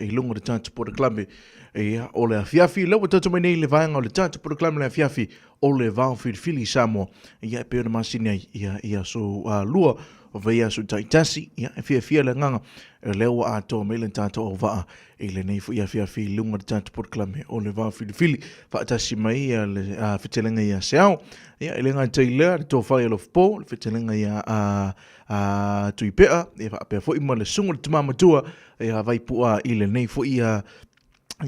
I luga o le tatou polokalame ia o le afiafi. Lea ua tatou mai nei i le vaega o le tatou polokalame le afiafi o le vao filifili i Samoa. Ia e pei ona masini ai ia i aso lua o vaiaso taitasi. Ia e fiafia le agaga lea ua atoa mai le tatou auvaa i lenei foi afiafi i luga o le tatou polokalame o le vao filifili. Faatasi mai ia le fetalaiga ia Seao. Ia e le gata i lea le tofa ia Alofapo, le fetalaiga ia Tuipea, ia faapea foi ma le susuga i le tama matua ia Vaipu'a i lenei foi ia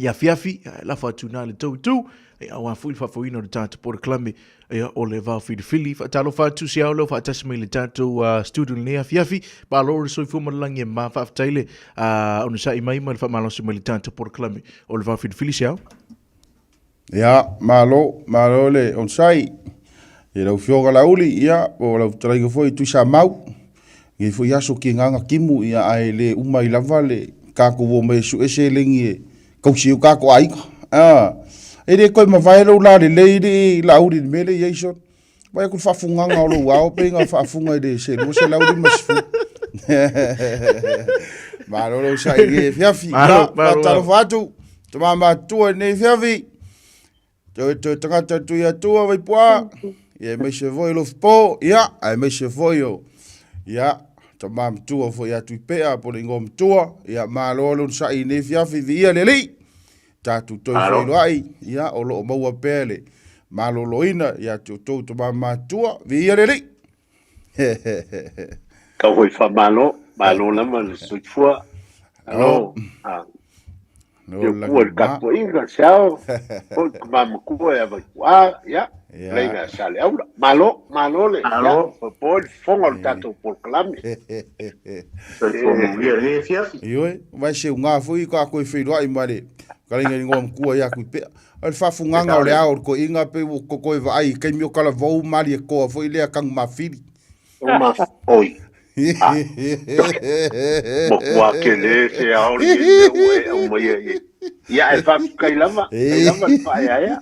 afiafi, ia e lafo atu na le tou itu, ia aua foi le faafoeina o le tatou polokalame ia o le vao filifili. Faatalofa atu Seao lea ua faatasi mai i le tatou studio i lenei afiafi. Malo le soifua ma le lagi e mama, faafetai le onosai mai ma le faamalosi mai i le tatou polokalame o le vao filifili Seao. Ia, malo, malo le onosai i lau Afioga Laauli, ia, po o lau fetalaiga foi Tuisamau. Lenei foi aso kigaga timu, ia, ae le uma ai lava le tatou omai e sue seleni e tausi ai o tatou aiga. A, e le toe mavae lou lalelei alii Laauli i le mea lea e i ai sona. Vaai atu le faafugaga o lou ao pei na faafuga i le se 250. Malo lou sai i lenei afiafi. Malo, malo. Faatalofa atu, tama matutua i lenei afiafi. Toe toe tagata tui atua Vaipuaa. Ia aemaise foi Alofapo, ia aemaise foi o ia tama matua foi ia Tuipea po o le igoa matua. Ia malo le onosai i lenei afiafi, viia le Alii. Tatou toe feiloai, ia o lo o maua pea le maloloina ia te outou tama matutua. Viia le Alii! Tau foi faamalo, malo lava le soifua. Alo, a No te kua le tapuaiga, seao, foi tama matua ia Vaipu'a, ia, leiga sa le aula. Malo, malo le, ia, po le fofoga o le tatou polokalame. Soifua manuia lenei afiafi. Ioe, vai se uga foi ka koe feiloai ma le fetalaiga i le igoa matua ia Tuipea. O le faafugaga o le ao o le toeaina pei ua toe vaai i taimi o talavou Malietoa foi lea Tanumafili. Oi. Matua tele se ao lenei mea ua e aumaia i ai. Ia, ae faafetai lava, faafetai lava le faaeaea.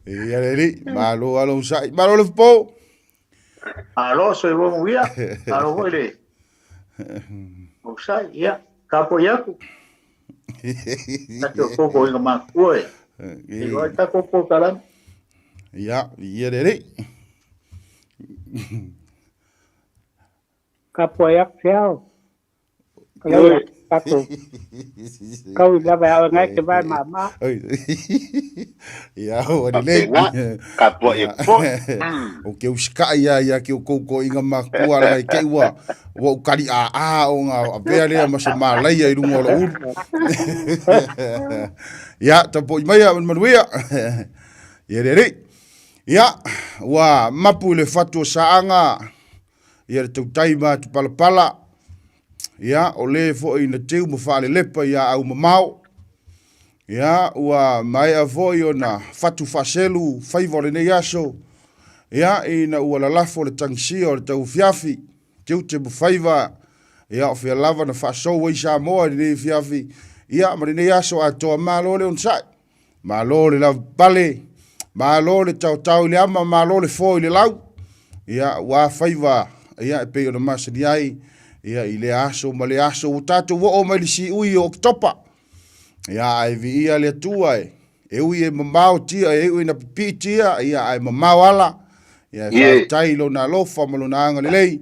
Ia le alii, malo lava lou sa'i. Malo le fofo. Malo, soifua manuia. Malo foi le onosai. Ia, tapuai atu. Tatou koko i ngā mātua e. E loa i tatou polokalame. Ia, ia le alii. Tapuai atu se ao. Ioe. Tatou. Kau i lava e au e ngai te vae māmā. Ia, ua lelei. Faapena, tapuai atu foi. O ke usikai ia ia ki o kou toeaiga matutua laga i te i ua ua ou tali aa ona avea lea ma se malaia i luga o lou ulu. Ia, tapuai maia ma le manuia. Ia le alii. Ia, ua mapu i le fatu o Saaga ia le tautai ma atupalapala, ia, o le foi na teu ma faalelepa i aau mamao. Ia, ua maea foi ona fatu faaselu faiva o lenei aso, ia, ina ua lalafo le tagisia o le tauafiafi, tiute ma faiva, ia, o fea lava na faasou ai Samoa i lenei afiafi, ia, ma lenei aso atoa. Malo le onosai, malo le lavapapale, malo le taotao i le ama, malo le fo i le lau, ia, ua faiva, ia, e pei ona masani ai, ia, i lea aso ma lea aso, ua tatou oo mai i le siui o Oketopa. Ia, ae viia le Atua e, e ui e mamao tia, e ui na pipii tia, ia, ae mamao ala, ia, e faafetai i lona alofa ma lona agalelei,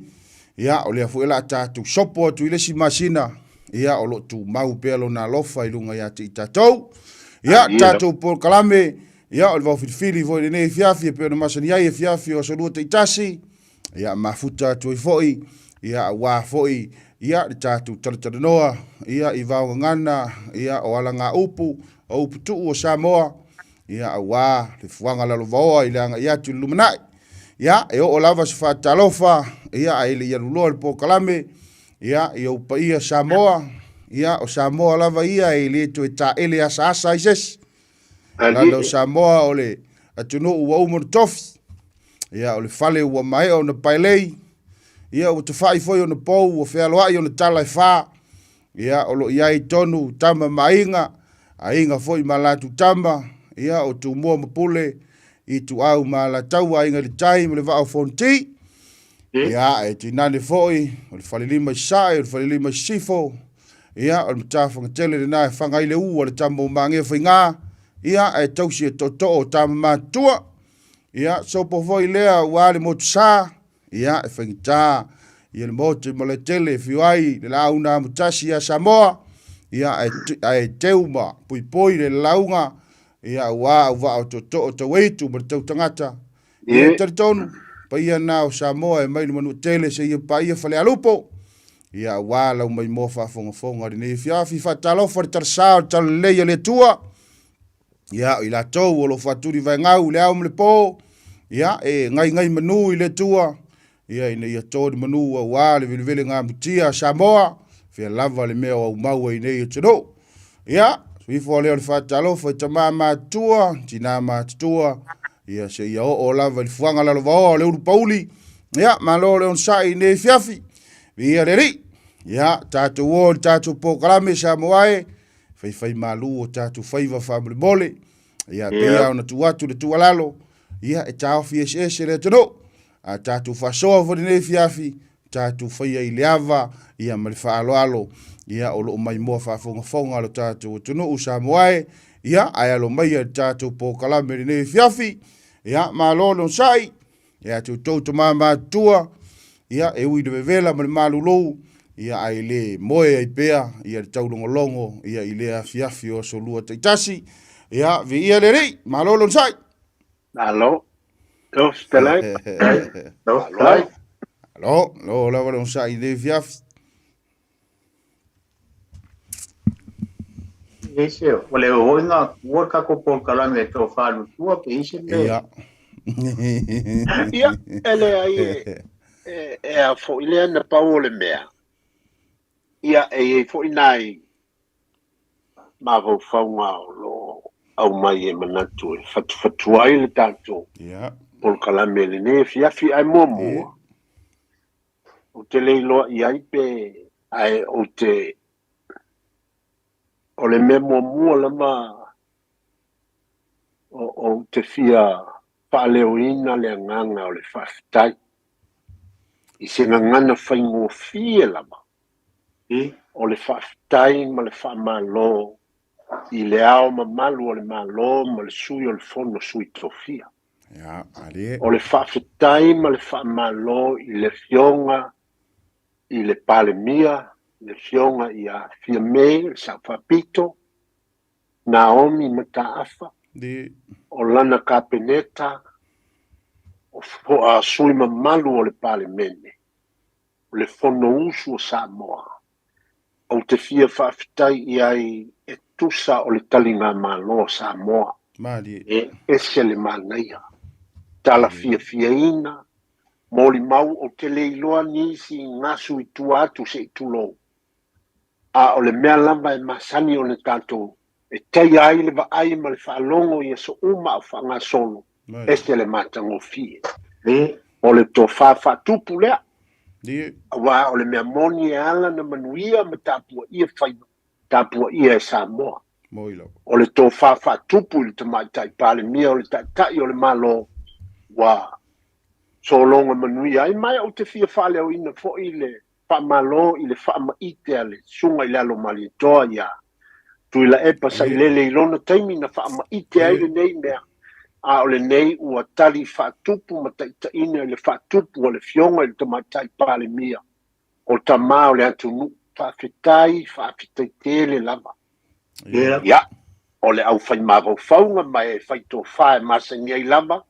ia, o lea foi o le a tatou sopo atu i le isi masina, ia, o lo o tumau pea lona alofa i luga ia te i tatou. Ia, tatou polokalame, ia, o le vaofilifili foi i lenei afiafi e pei ona masani ai afiafi o aso lua taitasi, ia mafuta atu ai foi, ia aua foi ia le tatou talatalanoa ia i vaogagana ia o alagaupu, o upu tuu o Samoa, ia aua le fuaga lalovaoa i le agai atu i le lumanai. Ia e oo lava se faatalofa ia ae le i aluloa le polokalame ia i ou paia Samoa, ia o Samoa lava ia e le toe taele asaasa ai se isi. Lana o Samoa o le atunuu ua uma ona tofi, ia o le fale ua maea ona paelei, ia ua tafai foi ona pou, ua fealoai ona tala e fa, ia o lo o i ai tonu tama ma aiga, aiga foi ma latou tama, ia o Tumua ma Pule, Ituau ma Alataua, Aiga i le Tai ma le Vaa o Fonoti, ia e tinane foi o le Falelima i Sasae, o le Falelima i Sisifo, Ia, o le matafagatele lena e faga ai le u a le tama o Magea Faigā, ia, ae tausi e tootoo o tama matutua. Ia, sopo foi lea ua le motusa, ia, e faigata ia le motu i Malaetele e fiu ai le laau na amotasi ia Samoa, ia, ae, ae teu ma poipoi le lauga, ia, aua auvaa o tootoo tauaitu ma le tautagata. Ia, e talitonu, paia na o Samoa e mai le Manuatele seia paia Falealupo, ia, aua lau maimoa faafogafoga i lenei afiafi, faatalofa i le talasa o le talalelei a le Atua, ia, o i latou o lo o faatuli vaegau i le ao ma le po, ia, e gaigai manu i le Atua, ia, ina ia to ni manu aua le velevelega mutia a Samoa, fea lava le mea o aumau ai nei atunuu. Ia, ifo lea o le faatalofa i tama matutua, tina matutua, ia seia oo lava i le fuaga lalovaoa o le ulupauli. Ia, malo le onosai i nei afiafi. Viia le Alii. Ia, tatou o i le tatou polokalame Samoa e, faifaimalu o tatou faiva faamolemole. Ia, pei lava ona tuu atu le tuualalo, ia, e taofi eseese le atunuu. A tatou faasoa foi lenei afiafi, tatou faia i le ava, ia ma le faaaloalo, ia o lo o maimoa faafogafoga lo tatou atunuu Samoa e, ia ae alo maia i le tatou polokalame i lenei afiafi, ia malo le onosai, ia te outou tama matutua, ia e ui i le vevela ma le malulu, ia ae le moe ai pea ia le taulogologo ia i lea afiafi o aso lua taitasi, ia viia le Alii, malo le onosai. Malo. Toftalai. Toftalai. Alo, lo lava le onosai i le afiafi. Ese, o le oinga ua ka ko polokalame e tō whānutua pe ise me. Ia. Ia, e le ai e, e, e a fo i lea na pau o le mea. Ia, e i fo i nai mafaufauga o lo o aumai e manatu e fatufatu ai le tatou polokalame i lenei afiafi. Ae muamua, ou te le iloa i ai pe, ae ou te, o le mea muamua lava ou te fia faaleoina le agaga o le faafetai i se gagana faigofie lava o le faafetai ma le faamalo i le Ao Mamalu o le Malo ma le Sui o le Fono Sui Tofia. O le faafetai ma le faamalo i le Afioga i le Palemia, le Afioga ia Fiame, le Sao Faapito, Naomi Mataafa, o lana Kapeneta, o sui mamalu o le Palemene. o le Fonousu o Samoa, ou te fia faafetai i ai e tusa o le taligamalo a Samoa. E ese le manaia, tala fiafiaina, molimau ou te le iloa nisi gasu i tua atu se i tulou, a o le mea lava e masani ona tatou e taia ai le vaai ma le faalogo i aso uma a o faagasolo, ese le matagofie. O le tofa faatupu lea, aua o le mea moni e ala ona manuia ma tapuaia faiva, tapuaia e Samoa. O le tofa faatupu i le Tamaitai Palemia o le Taitai o le Malo ua sologa manuia ai. Ma ou te fia faaleoina foi le Faamalo i le faamaite a le Susuga i le Alo Malietoa ia Tuilaepa Sailele i lona taimi na faamaite ai lenei mea, a o lenei ua tali faatupu ma taitaiina i le faatupu a le Afioga i le Tamaitai Palemia, o tama o le atunuu. Faafetai, faafetai tele lava. Ia, o le aufaimafaufauga ma e faitofa e masani ai lava,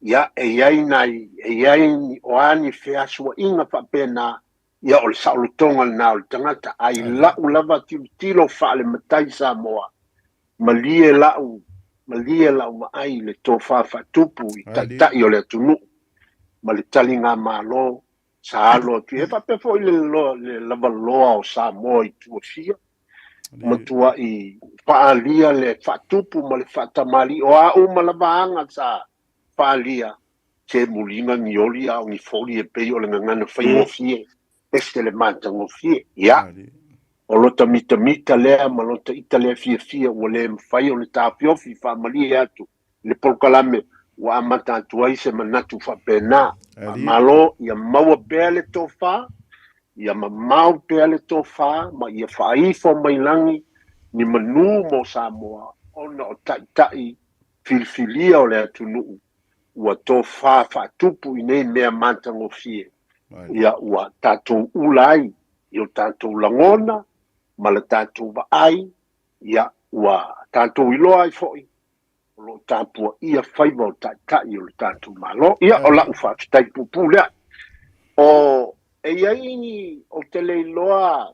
ia, e i ai nai, e i ai ni, o a ni feasua'iga faapena, ia, o le saolotoga lena o le tagata. A i la'u lava tilotilo faale-matai Samoa, malie la'u, malie la'u vaai i le tofa faatupu i taitai o le atunuu ma le taligamalo sa alo atu i ai. E faapea foi le, le lavaloa o Samoa i tua fia, matua'i faaalia le faatupu ma le faatamalii, o a uma lava aga sa faaalia, se muliga ni oli a o ni foli e pei o le gagana faigofie, ese le matagofie. Ia, o lota mitamita lea ma lota ita lea fiafia ua le mafai ona taofiofi faamalie atu i le polokalame ua amata atu ai se manatu faapena. Faamalo, ia maua pea le tofa. Ia mamao pea le tofa ma ia faaifo mai lagi ni manū mo Samoa ona o taitai filifilia o le atunuu ua tofa faatupu i nei mea matagofie. Ia ua tatou ula ai i o tatou lagona ma le tatou vaai, ia ua tatou iloa ai foi o lo o tapuaia faiva o taitai o le tatou Malo. Ia, o lau faafetai puupuu lea. O, e i ai, ou te le iloa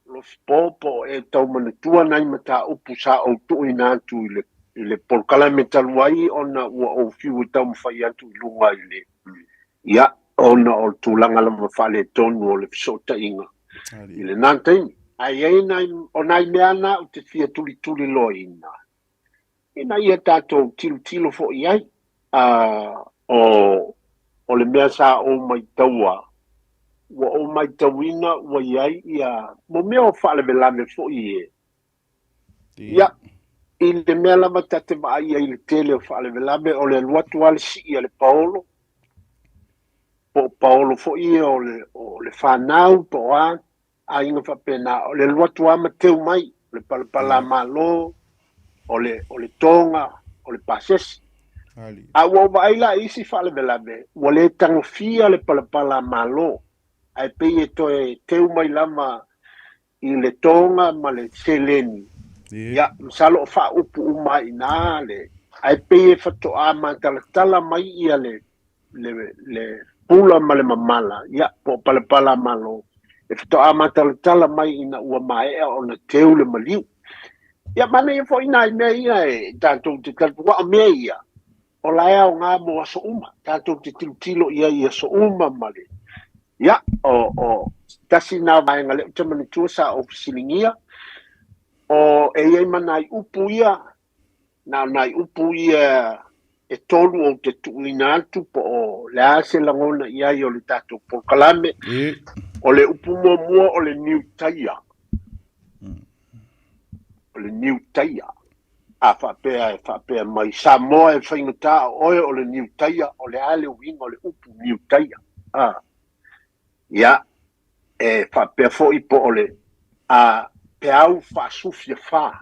Lofipo po o e tau manatua nai mataupu sa ou tuuina atu i le, i le polokalame talu ai ona ua ou fiu e taumafai atu i luga i le, ia, ona o le tulaga lava faaletonu o le fesootaiga i lena taimi. Ae i ai nai, o nai mea na ou te fia tulituliloaina, ina ia tatou tilotilo foi i ai. O, o le mea sa ou maitaua, ua ou maitauina ua i ai ia, mo mea o faalavelave foi e, ia, i le mea lava ta te vaai ai i le tele o faalavelave, o le alu atu lava le sii a le paolo, po o paolo foi ia o le, o le fanau po o a, aiga faapena, o le alu atu lava ma teu mai, o le palapala malo, o le, o le toga, o le pasesi. A ua ou vaai la i isi faalavelave, ua le tagofia le palapala malo, ae pei e toe teu mai lava i le toga ma le seleni. Ia, masalo o faaupu uma ai i ina le, ae pei e faatoa matalatala mai ia le, le, le pula ma le mamala, ia, po o palapala malo, e faatoa matalatala mai ina ua maea ona teu le maliu. Ia, manaia foi nai mea ia e tatou te talitoa, o mea ia, o la e aoga mo aso uma, tatou te tilotilo i ai i aso uma ma le, ia, o, o, tasi nā vaega lea ou te manatua sa ou fesiligia, o, e i ai ma nai upu ia, na o nai upu ia e tolu ou te tuuina atu po o le a se lagona i ai o le tatou polokalame. O le upu muamua o le niutaia. O le niutaia. A faapea e faapea mai Samoa e faigata o oe o le niutaia, o le a le uiga o le upu niutaia? A. Ia, e faapea foi po o le a peau faasufiafa.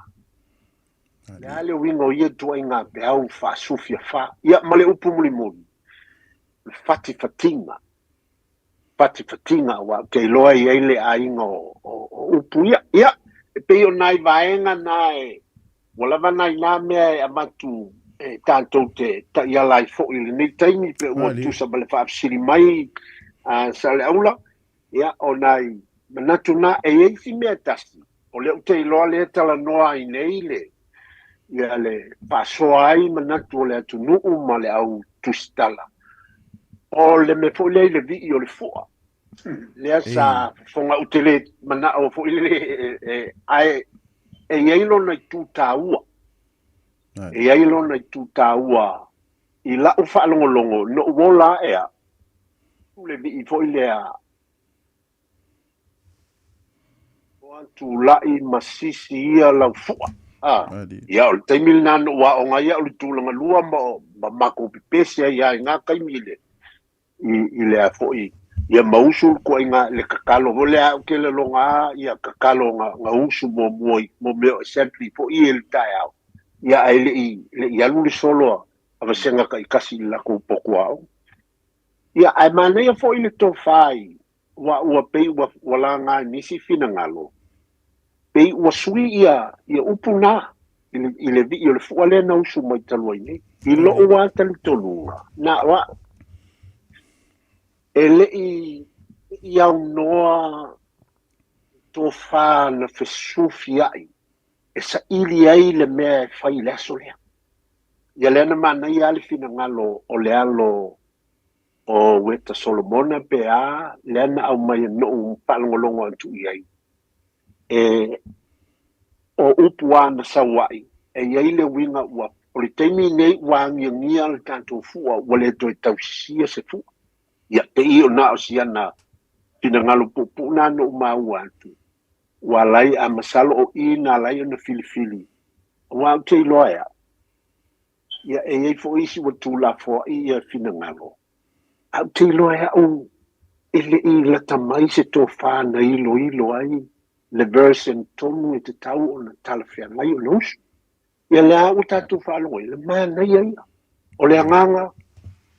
O le a le uiga o ia ituaiga peau faasufiafa? Ia, ma le upu mulimuli, o le fatifatiga. Fatifatiga, aua ou te iloa e i ai le aiga o, o, o upu ia. Ia, e pei o nai vaega na e, ua lava nai nā mea e avatu e tatou te taiala ai foi i lenei taimi, pe ua tusa ma le faafesili mai a Saleaula. Ia, o nai manatu na, e i ai si mea tasi, o lea ou te iloa lea talanoa ai nei le, ia le faasoa ai manatu o le atunuu ma le au tusitala. O le mea foi lea i le vii o le fua, lea sa fofoga ou te le manao foi lele, ae e i ai lona itu taua. E i ai lona itu taua i lau faalogologo, noʻu ola aʻe a, le vii foi lea, o tulai ma sisi ia lau fua. Ah, ia, o le taimi lena noʻu aoga ai au i le tulaga lua ma, ma makou pepese ai lava i ngā taimi i le, i, i le a foi, ia ma usu le toaiga le kakalo foi lea au ke laloga ia kakalo nga, nga usu muamua i mo mea o assembly foi i le taeao. Ia ae le i, le i alu le solo a, a vasega taitasi i le latou potu aoga. Ia, ae manaia foi le tofa i, ua, ua pei ua, ua laga i nisi finagalo, pei ua sui ia, ia upu na, i le, i le vii o le fua lea na usu mai talu ai nei. I loʻu lava talitonuga, na o au, e le i, i aunoa tofa na fesufiai e saili ai le mea e fai i le aso lea. Ia lea na manaia lava le finagalo o le alo o Ueta Solomona pe a, lea na aumai e noʻu faalogologo atu i ai, e o upu lava na sau ai, e i ai le uiga ua, o le taimi nei ua agiagia le tatou fua, ua le toe tausisia se fua. Ia, pei o na o si ana finagalo puupuu na noʻu maua atu, ua ala ai, a masalo o i na ala ai ona filifili, aua ou te iloa e au, ia e i ai foi isi ua tuulafoai ia finagalo. Ae ou te iloa e au e le i lata mai se tofa na iloilo ai le version tonu e tatau ona talafeagai ona usu. Ia lea ua tatou faalogo i le manaia ia. O le agaga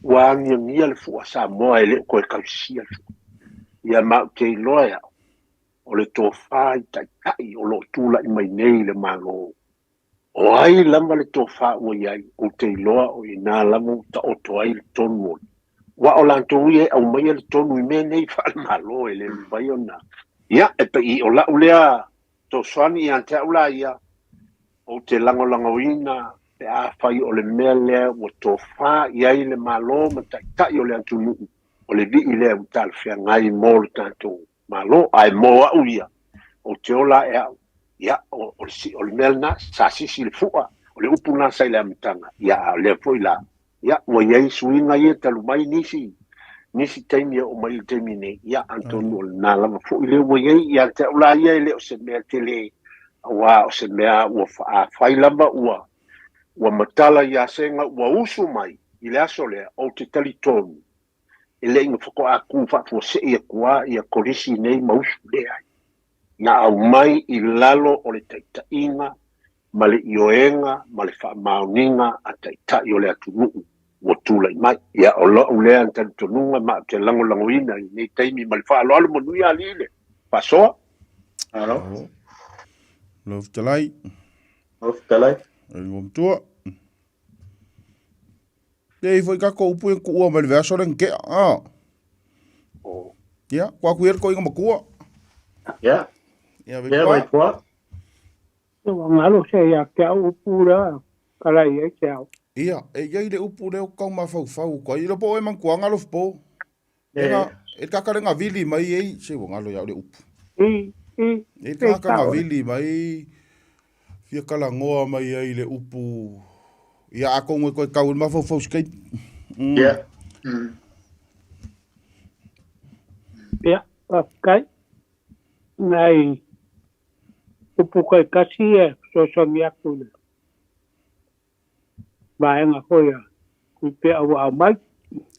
ua agiagia le fua Samoa e le o toe tausisia le fua. Ia ma ou te iloa e au, o le tofa i taitai o lo o tulai mai nei i le Malo, o ai lava le tofa ua i ai, ou te iloa o i ina lava ua taoto ai le tonu o le Aua o latou ia e aumaia le tonu i mea nei faale-Malo e le mafai ona... Ia, e pei o lau lea fesoasoani ia te au la ia, ou te lagolagoina pe afai o le mea lea ua tofa i ai le Malo ma Taitai o le atunuu, o le vii lea ua talafeagai mo le tatou Malo. Ae mo au ia, ou te ola ae au, ia, o, o, le, o le mea lena, sa sisi le fua, o le upu lena sa i le amataga, ia, a o lea foi la, ia, ua i ai suiga ia talu mai nisi, nisi taimi e oo mai i le taimi nei, ia, atonu o lena lava foi lea ua i ai, ia te au la ia e le o se mea tele, aua o se mea ua afai lava ua, ua matala ia Sega ua usu mai i le aso lea, ou te talitonu, e le i na faatoa tu faafuasei atu lava ia Kolisi nei ma usu, leai. Na aumai i lalo o le taitaiga ma le ioega ma le faamaoniga a Taitai o le atunuu ua tulai mai. Ia, o lou lea talitonuga ma ou te lagolagoina i lenei taimi ma le faaaloalo manuia alii le faasoa. Malo. Lau fetalai. Lau fetalai. Lau matua. Te i foi kako upu e kuua mai le vea le ngea. Ah. Ia, kua kuia ko inga makua. Ia. Ia, Ia, vai pua. Ua ngalo se ia te au upu lea kala i ai te au. Ia, e iai le upu lea o kau mafaufau ko ai lopo e mankuanga lo fpo. E nga e kaka le ngavili mai ei se ua ngalo ia o le upu. I i E kaka ngavili mai fia kalangoa mai ai le upu ia a kongo koe kau le mafaufau skate. Ia. Ia, faafetai. Nai upu taitasi e fesoasoani atu i le vaega foi a Tuipea ua aumai.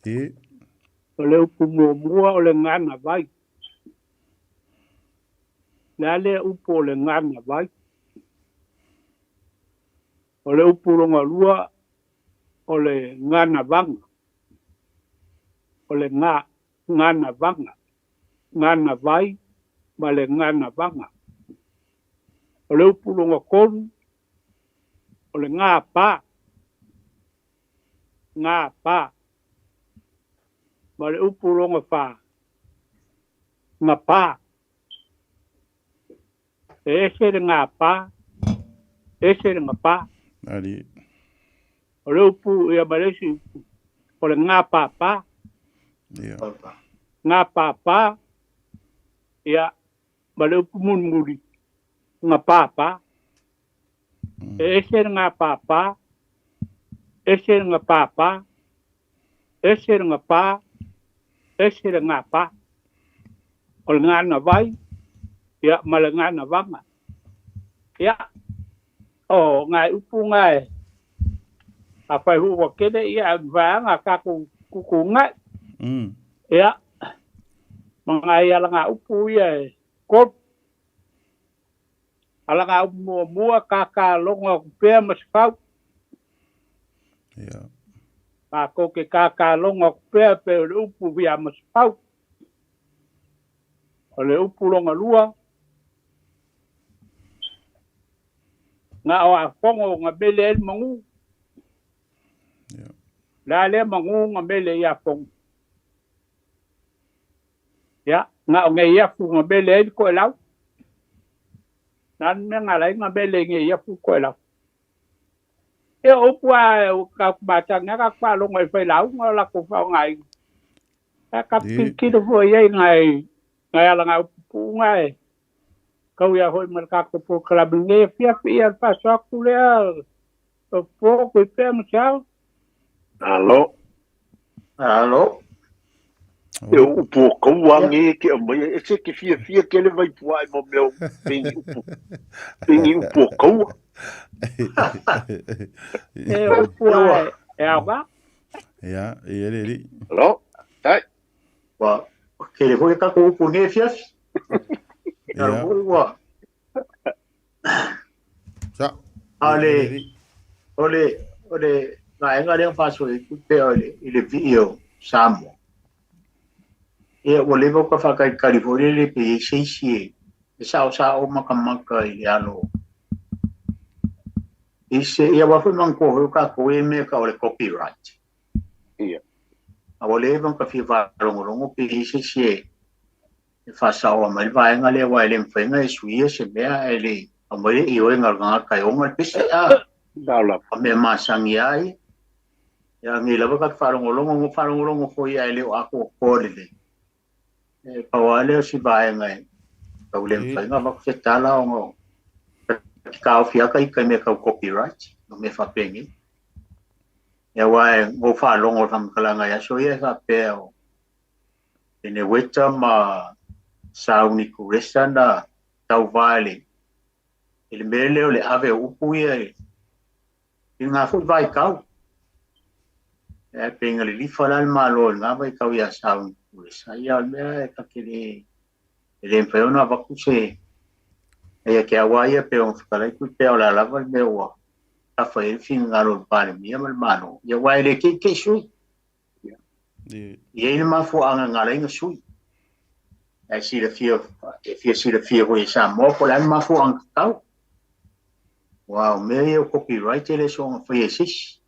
E. O le upu muamua o le gana vai. Le a lea upu o le gana vai? O le upu lona lua o le gana vaga. O le ga, gana vaga. Gana vai ma le gana vaga. O le upu lona tolu, o le gā pā. Gā pā. Ma le upu lona whā, ngā pā. E ese le ngā pā, ese le ngā pā. Ali. O le upu ia ma le isi upu, o le ngā pā pā. Ia. Ngā pā pā, ia, ma le upu mulimuli, ngā pā pā. E ese le ngā pā pā, ese le ngā pā pā, ese le ngā pā, ese le ngā pā. O le ngana vai, ia, ma le ngana vanga. Ia, o ngā upu ngā e, a whai hua kere, ia, vaanga kākou kuku ngai. Ia, ma ngā ia la ngā upu ia e kop. Ala ngā upu muamua, kākā longa o kupea ma se fau. Ia. Kākou ke kākā longa o kupea pe o le upu via ma se fau. O le upu longa lua, ngā o a fongo ngā mele e mangu. Ia. La le mangu ngā mele i a fongo. Ia, ngā o ngei afu ngā mele e ko e lau. Nā mea ngā lai ngā mele ngei afu ko e lau. E o upu a o ka kumatanga ka kwa longo e whai lau ngā la ko whao ngai. Ka ka pikiro fo ia i ngai ngai ala ngā upu pū ngai. Kau ia hoi ma ka ko pō kalabi nge fia fia al paso aku lea o pō ko i pea ma te au. Alo. Alo. E o upu o kaua nge ke aumai e se ke fia fia ke le vai pua e mo mea pengi upu. Pengi upu o kaua. E upu a e au ka. Ia, e ele ele. Alo. Faafetai. Ua tele foi tatou upu i lenei afiafi. Talo foi ua. Sa. A o le o le o le vaega lea na faasoa atu pea o le i le vii o Samoa. Ia ua leva ona faatalitali foi lele pe i ai se isi e saosao matamata i le alo i se ia aua foi manatua foi o tatou ia mea e tau o le copyright. Ia. A ua leva ona ta fia faalogologo pe i ai se isi e faasaoa mai le vaega lea aua e le mafai ona e suia se mea ae le i aumai le ioega a le tagata e ona le pese a. Sao lava. O mea masani lava ia. Ia nei lava ta te faalogologo, na faalogologo foi ae le o atoatoa lelei. E pau lava lea o si vaega e tau le mafai ona avatu se tala ona ta te taofi lava ita i mea tau copyright ma mea faapenei. Ia aua na ou faalogo i le faamatalaga i aso ia e faapea o Peneueta ma Sauni Kuresa na tauva i le mea lea o le ave o upu ia i lena foi vaitau. Ae pei na lilifa la le Malo i lena vaitau ia Sauni Kuresa. Ia o le mea e ta te le e le mafai ona avatu se ia te au lava ia pei ona fetalai Tuipea o le a lava le mea ua tafa i ai le finagalo o le Palemia ma le Malo. Ia aua e le teitei sui. E i ai le mafuaaga na ala ai ona sui. Ae silafia, e fia silafia foi e Samoa po o le a le mafuaaga tatau. Aua o mea ia o copyright e le soona faia e se isi.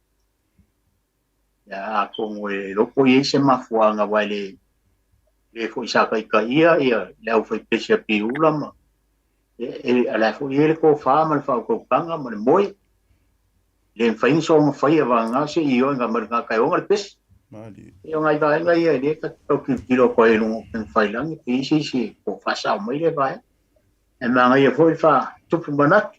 Ia atonu e iloa po o i ai se mafuaaga aua e le le foi sa taitaia ia le aufaipese a Piula ma e, o la foi e i ai le tofa ma le faautautaga ma le moe. Le mafai ona soona faia vagana se i ioega mai le tagata e ona le pese. Ia o nai vaega ia e le ta te tau tilotilo atu ai i luga o upegafailangi pe i ai se isi e po faasao mai lea vaega. Ae manaia foi le faatupu manatu.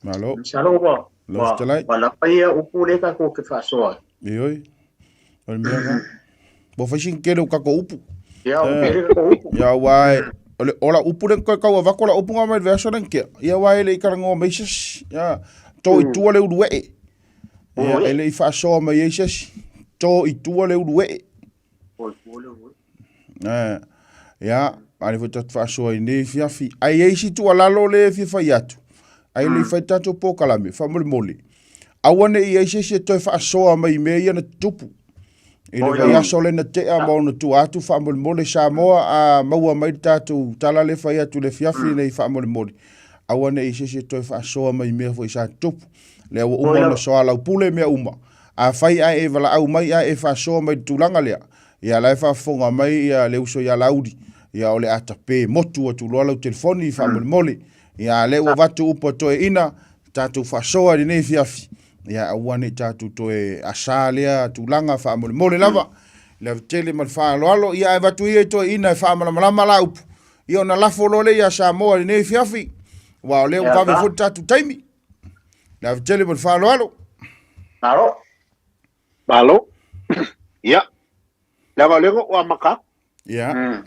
Malo. Masalo ua Lau fetalai. ua lava ia upu lea tatou te faasoa ai. Ioe. O le mea lena. Ua fai sina tele o tatou upu. Ia, ua tele tatou upu. Ia, aua e, o le, o lau upu lea na toe tau avatu, o lau upu na aumai i le vaiaso lea na tea. Ia, aua e le i talanoa mai se isi. Ia, to i tua le uluee. Ia, e le i faasoa mai ai se isi. To i tua le uluee. To i tua le uluee. Eh, ia, a lea foi tatou faasoa i lenei afiafi. Ae i ai isi tuualalo lea e fia fai atu. Ae le i fai tatou polokalame, faamolemole. Aua ne i i ai se isi e toe faasoa mai i mea ia na tutupu. I le vaiaso lea na tea ma ona tua atu faamolemole Samoa a maua mai le tatou tala lea fai atu i le afiafi lenei faamolemole. Aua ne i i ai se isi e toe faasoa mai i mea foi sa tutupu. Lea ua uma ona soalaupule mea uma. Afai ae e valaau mai ae e faasoa mai i le tulaga lea, Ia la e faafofoga mai ia le uso ia Laauli, ia o le a tape motu atu loa lau telefoni faamolemole. Ia a lea ua avatu upu a toeaina, tatou faasoa i lenei afiafi, ia aua ne i tatou toe asa lea tulaga faamolemole lava. I le avatele ma le faaaloalo, ia ae avatu ia i toeaina e faamalamalama la upu, ia ona lafo loa lea ia Samoa i lenei afiafi, aua o lea ua vave foi le tatou taimi. Le avatele ma le faaaloalo. Malo. Malo. Ia, leaga o lea na ou amata atu. Ia.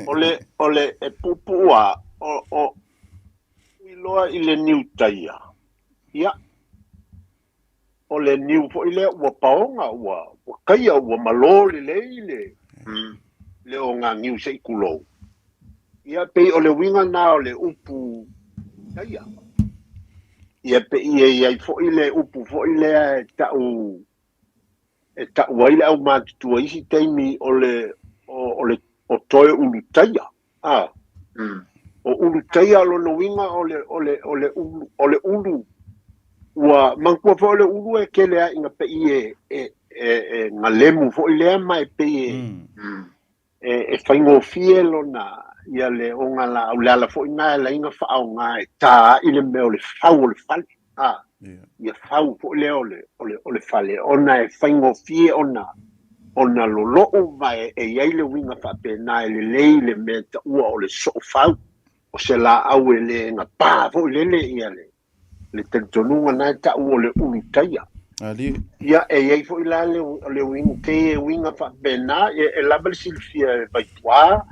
O le, o le, e puupuu lava, o, o, iloa i le niu taia, ia, o le niu foi lea ua paoga, ua, ua taia, ua malo lelei le, le oganiu se i tulou. Ia, pei o le uiga lena o le upu taia. Ia, pei e i ai foi le upu foi lea e tau, e tau ai le aumatutua i isi taimi o le, o, o le, o toe ulu taia. A, o ulu taia o lona uiga o le, o le, o le ulu, o le ulu ua, manatua foi o le ulu e tele lava ina pei e, e, e, e galemu foi lea ma e pei e, e faigofie lona ia le ogalaau, le ala foi lena e ala ai ona faaaoga e ta ai le mea o le fau o le fale, a, ia fau foi lea o le, o le, o le fale, ona e faigofie ona, ona lolo'u ma e, e i ai le uiga faapena e lelei le mea e taua o le soofau, o se laau e le gapa foi lele ia le, le talitonuga na e tau o le ulu taia. Alii. Ia, e i ai foi la le, le uiga, pei e uiga faapena, e, e lava le silafia e Vaituā,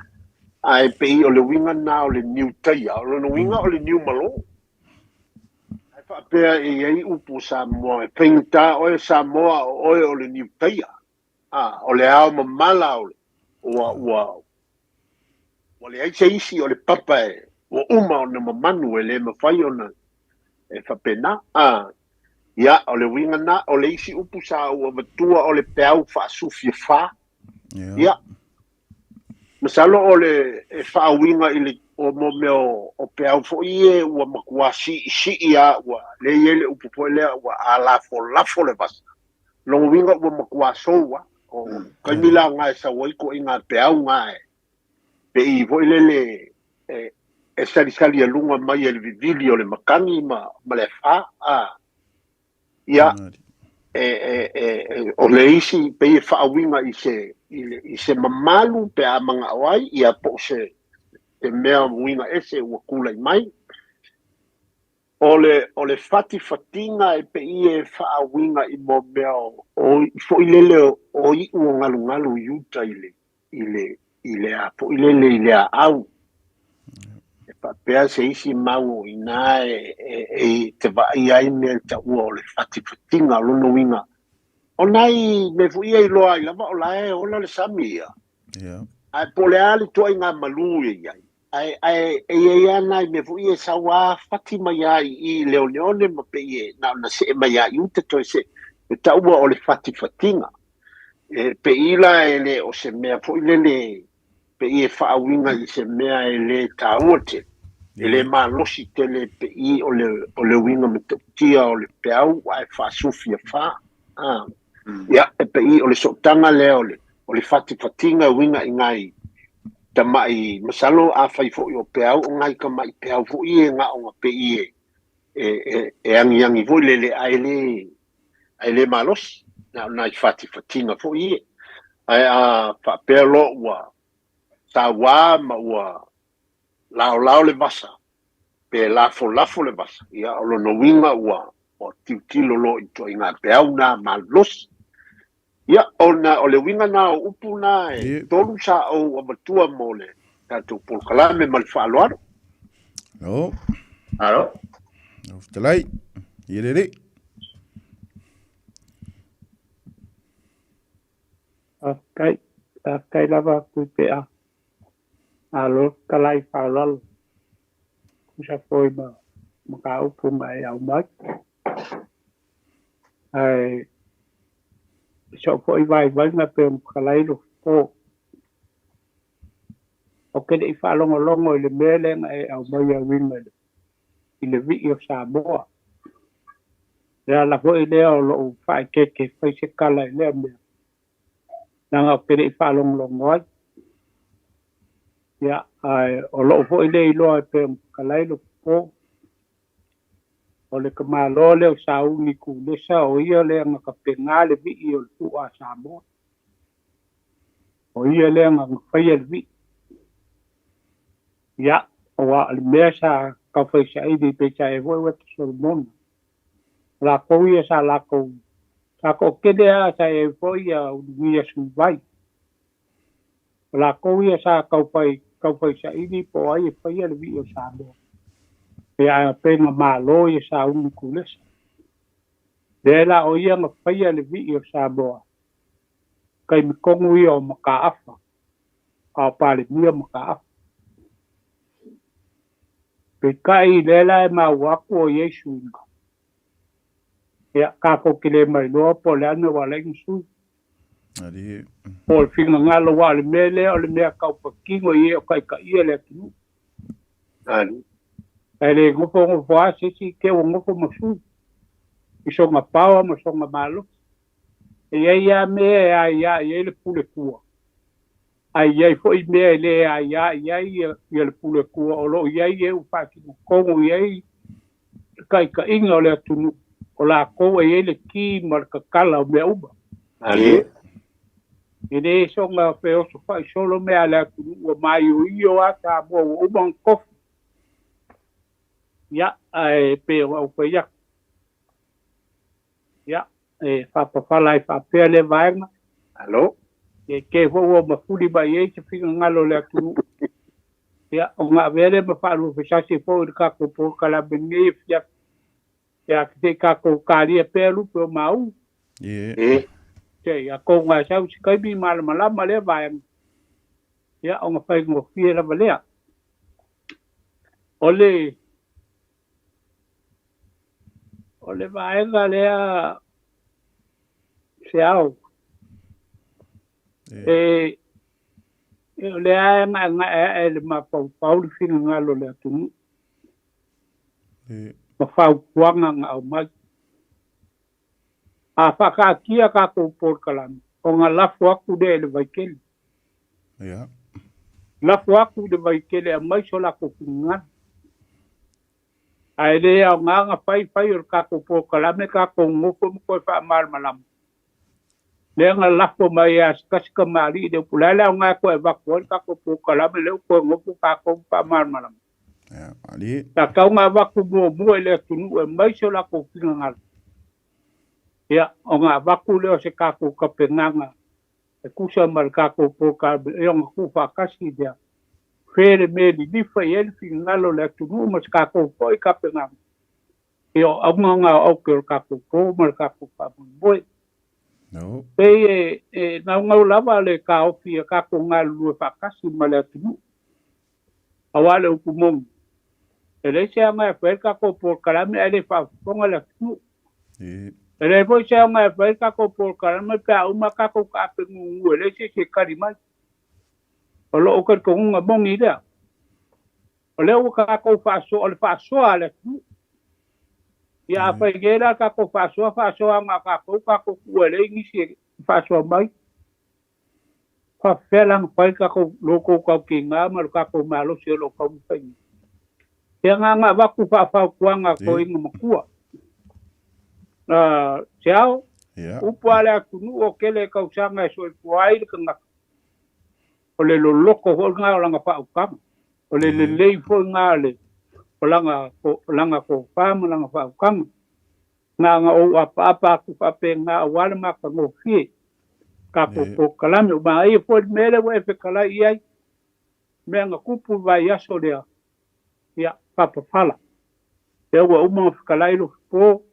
ae pei o le uiga na o le niu taia, o lona uiga o le niu malo. Ae Faapea e i ai upu o Samoa, e faigata oe Samoa o oe o le niutaia. A, o le ao mamala o le, ua, ua, ua leai se isi o le papa e, ua uma ona mamanu e le mafai ona e faapena. A, ia, o le uiga na, o le isi upu sa ou avatua o le peau faasufiafa. Ia, masalo o le e faauiga i le o mo mea o peau foi ia ua matua siisii lava, ua lea e i ai le upu foi lea ua alafolafo le vasa. Lona uiga ua matua sou lava. O taimi la na e sau ai ituaiga peau na e pei foi lele e salisali aluga mai e le vivili o le makani ma le afa. A, ia, o le isi pei e faauiga i se, i se mamalu pe a manao ai, ia po o se mea uiga ese ua tulai mai. O le, o le fatifatiga e pei e faauiga i mo mea o foi lele o iu o galugalu i uta i le, i le, i le a foi lele i le aau. E faapea se isi mau o iina e te vaaia ai mea e taua o le fatifatiga o lona uiga. O nai mea foi ia iloa ai lava o la e ola le sami ia. Ae po o le a le ituaiga malu e i ai. Ae, ae e i ai lava nai mea foi ia e sau lava fati mai lava i i i le oneone ma pei e na ona see mai lava i uta toe see. E taua o le fatifatiga. E pei la e le o se mea foi lele pei e faauiga i se mea e le taua tele, e le malosi tele pei o le, o le uiga matautia o le peau ae faasufiafa. A, ia, e pei o le sootaga lea o le, o le fatifatiga e uiga i nai tamai, masalo afai foi o peau, o nai tamai peau foi ia na ona pei e, e, e, e agiagi foi lele ae le, ae le malosi, na o nai fatifatiga foi ia. Ae a faapea loa ua sauā ma ua laolao le vasa, pe lafolafo le vasa, ia o lona uiga ua ua tilotilo loa i ituaiga peau na malosi. Ia, ona o le uiga na o upu na e tolu sa ou avatua mo le tatou polokalame ma le faaaloalo. Alo. Alo. Lau fetalai. Ia lelei. Faafetai, faafetai lava Tuipe'a. Malo fetalai faaaloalo. Tusa foi ma mataupu na e aumai. Ae i so'u foi vaivaiga pei ona fetalai lo fofo. Ou te le i faalogologo i le mea lea na e aumaia e uiga i le vii o Samoa. O le ala foi lea o lou faaeteete e fai se tala i lea mea, leaga ou te le i faalogologo ai. Ia, ae o lou foi le iloa e pei ona fetalai lo fofo, O le tamaloa lea o Sauni Kulesa o ia lea na tapena le vii o le pu'a a Samoa. O ia lea na faia le vii. Ia, aua o le mea sa taufaisaili peitai ai foi Ueta Solomona. O latou ia sa latou, sa toatele lava sa i ai foi ia Ulugia Suivai. O latou ia sa taufai taufaisaili po o ai e faia le vii o Samoa. Ia ae pei na malo ia Sauni Kulesa. Lea la o ia na faia le vii o Samoa, taimi tonu ia o Mataafa, a o Palemia Mataafa. Peitai lea la e maua atu o i ai suiga. Ia, tatou te le mailoa po o le a le mea ua ala ai ona sui. Po o le finagalo aua o le mea lea o le mea taupatino i e o taitaia le atunuu. Ae le nofonofo lava se isi te ua nofo ma sui i sona power ma sona malosi. E i ai lava mea e aia i ai le pule tua, ae i ai foi mea e le aia i ai ia le pule tua o lo o i ai e ua faasino tonu i ai le taitaiga o le atunuu, o latou e i ai le ki ma le tatala o mea uma. E le soona feosofa'i solo mea a le atunuu ua maioio lava Samoa ua uma ona tofi. Ia, ae pei ona ou fai atu, ia, e faapafala ai faapea lea vaega. Alo. Ia, i te i foi ua mafuli mai i ai se finagalo o le atunuu. Ia, ona avea lea ma faaluafesasi foi i le tatou polokalame i lenei afiafi. Ia, se i kākou kālia pea lupe o māu. E. Se i a kou ngā sau se kaimi malamalama lea vaega. Ia, o nga faigofie lava lea. O le, o le vaega lea se ao. E, e o lea e gaegae ae le mafaufau le finagalo o le atunuu. Ma fautuaga na aumai. A faakaatia tatou polokalame, ona lafo atu lea i le vaitele. Lafo atu i le vaitele e aumai so latou finagalo. Ae le aoga ona fai fai o le tatou polokalame tatou nonofo ma toe faamalamalama. Lea na lafo mai ia se tasi tamalii le upu, o le a le aoga e toe avatu ai le tatou polokalame lea ua toe nofo tatou ma faamalamalama. Sa tatau ona avatu muamua i le atunuu e aumai so latou finagalo, ia, ona avatu lea o se tatou tapenaga e tusa ma le tatou polokalame, ia ona tuufaatasi lea. Fea le mea e lilifa i ai le finagalo o le atunuu ma se tatou foi tapenaga, ia o auga na o aute o le tatou po ma le tatou faamoemoe. Pei e naunau lava le taofi ia tatou galulue faatasi ma le atunuu. Aua le upu moni, e leai se aoga e fai ai le tatou polokalame ae le faafofoga le atunuu. E leai foi se aoga e fai ai le tatou polokalame pe a uma tatou taape gugu e leai se isi e tali mai. O lou talitonuga moni lea. O lea ua tatou faasoa, o le faasoa a le atunuu. Ia afai nei la tatou faasoa, faasoa na o tatou, tatou tuua e leai nisi e faasoa mai. Faapefea la ona fai le tatou lo outou tautiga ma lo tatou malosi o lo o taumafai nei? Ia na ona avatu faafautuaga a toeaina matua. Se ao, upu a le atunuu o tele tausaga e soifua ai le tagata, o le loloto foi lena o lana faautaga, o le lelei foi lena o lana tofa ma lana faautaga. Na ona ou apaapa atu faapena aua le matagofie tatou polokalame. Ua manaia foi le mea lea ua e fetalai i ai, mea na tupu i le vaiaso lea, ia, faapafala. Lea ua uma ona fetalai lou fofo,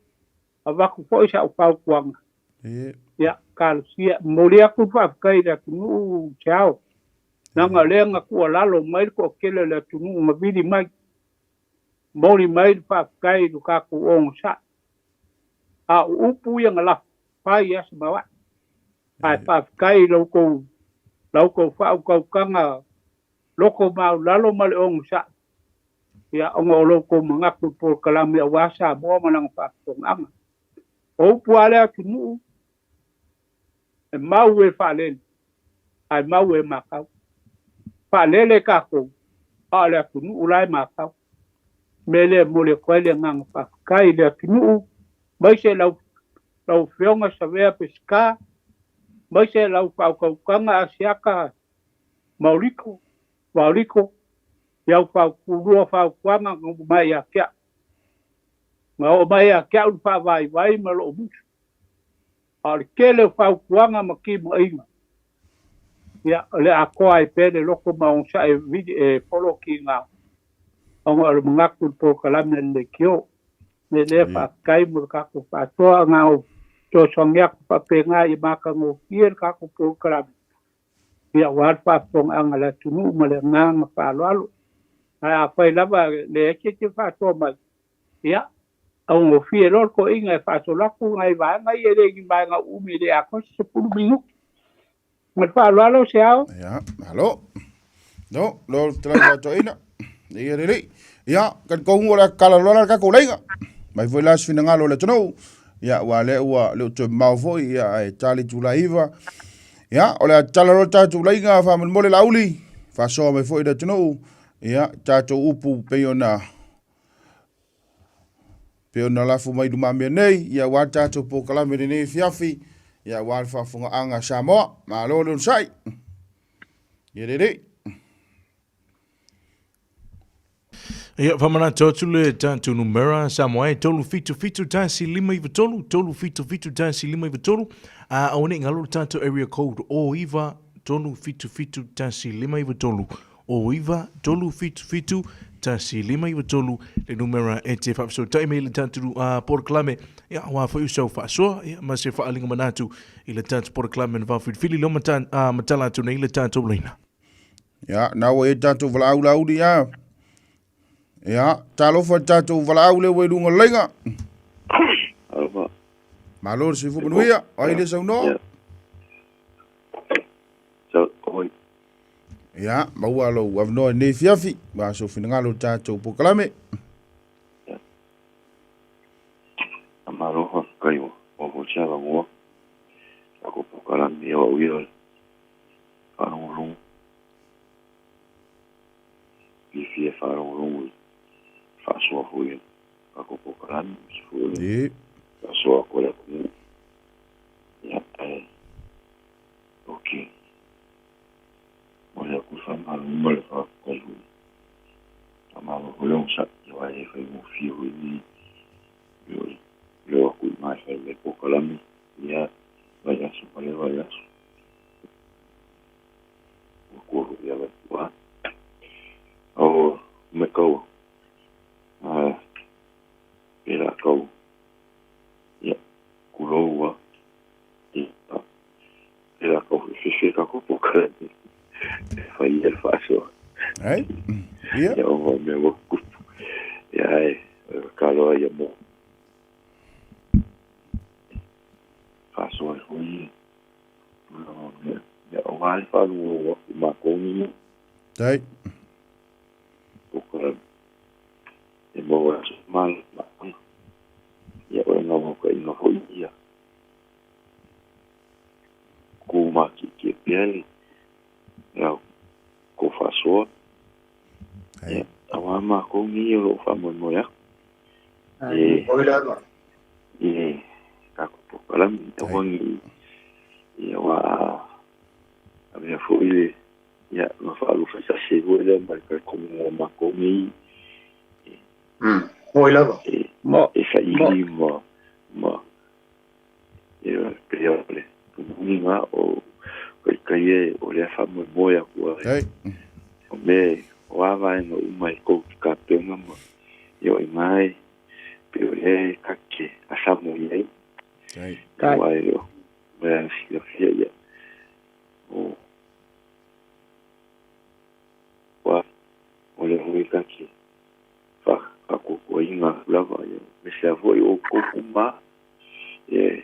avatu foi sau fautuaga, ia, talosia. Momoli atu le faafetai i le atunuu Seao, leaga o lea na tuualalo mai le toatele o le atunuu na vili mai. Momoli mai le faafetai i lo tatou onosai. A o upu ia na lafo fai i aso maoae. Ae faafetai i la outou la outou faautautaga loto maualalo ma le onosai, ia, ona o lo outou manatu i polokalame aua Samoa ma lana faafofogaaga. O upu a le atunuu, e mau e faalele, ae mau e matau. Faalele tatou, a o le atunuu la e matau. Mea lea e momoli atu ai le agaga faafetai i le atunuu, aemaise lau lau Afioga Savea Peseta, aemaise lau faautautaga Asiata Maoliko, Vaoliko, i au faukulua fautuaga na oo mai ia te au. Na oo mai ia te au le faavaivai ma lou musu. A o le tele o fautuaga ma timaiga, ia, o le atoa ai pea le loto ma onosai e vili, e poloki ngā, ona o le manatu i le polokalame a le leitio. Me lea faafetai mo le tatou faasoa, na o fesoasoani atu faapena ia matagofie le tatou polokalame, ia aua le faafofogaaga a le atunuu ma le agaga faaaloalo. Ae afai lava e leai se isi e faasoa mai, Ia, augofie loa le toeaina e faasolo atu nai vaega ia e le ni vaega umi e le atoa se 10 minute. Ma le faaaloalo se ao. Ia, malo. No, lo te lai toeaina. Ia lelei. Ia, talitonu o le a tatala loa la le tatou laina. Mai foi la se finagalo o le atunuu. Ia, aua lea ua le o toe mamao foi, ia, ae ta le itula 9. Ia, o le a tatala loa le tatou laina faamolemole Laauli. Faasoa mai foi le atunuu. Ia, tatou upu pei ona Pei ona lafo mai i lumamea nei, ia aua le tatou polokalame i lenei afiafi, ia aua le faafofogaaga a Samoa. Malo le onosai. Ia lelei. Ia, faamanatu atu le tatou numera Samoa e 377 1 5 9 3, 377 1 5 9 3, a aua ne i galo le tatou area code o 9 377 1 5 9 3. O 9 3 7 7 1 5 9 3 le numera e te faafesootai mai i le tatou polokalame, ia, aua foi o sau faasoa, ia, ma se faaaliga manatu i le tatou polokalame na vaofilifili lea ua matala atu nei le tatou laina. Ia, na ua i ai tatou valaau lauli ia. Ia, talofa i le tatou valaau lea ua i luga o le laina. Alofa. Malo le soifua manuia, o ai le saunoa? Oi. Ia, maua lou avanoa i lenei afiafi, ma sou finagalo i le tatou polokalame. Ia. Malo faafetai ua maua foi se avanoa. Tatou polokalame o au ia o le faalogologo. Fiafia e faalogologo i faasoa foi a tatou polokalame, aemaise foi o le faasoa atu a le atunuu. Ia, ae ok. Momoli atu le faamalo ma le faafetai foi. Faamalo foi le onosai, aua e le faigofie foi lenei le o atu i ina e fai mai polokalame ia vaiaso ma lea vaiaso. Ua tua foi ia Vaituā. O matau pe la tau ia tulou a ia pe la tau fefe tatou polokalame e fai ia le faasoa. Ai, ia. Ia o mea ua tutupu. Ia ae tatalo ai ia mo faasoa ai foi ia tulaga o mea. Ia aua le faalogologo atu i matou nei. Tai. Polokalame e maua ai se malamalamaaga. Ia o le naunautaiga foi ia tu matietie pea le lau kou faasoa. Ia, aua matou nei o lo o faamoemoe atu i le tatou polokalame. Aua ne i, aua a avea foi le, ia, ona faaluafesasi ai foi lea ma le talitonuga o matou nei e saili ma E pei o le tumuliga o kaikai e o lea faamoemoe atu ai. O mea o a vaega uma e tou te tapena ma ia o i ina e pei o lea e ta te asamo i ai. Aua e le o mea silafia ia o o lea foi ta te faatuatuaina atu lava ia aemaise lava foi o outou uma e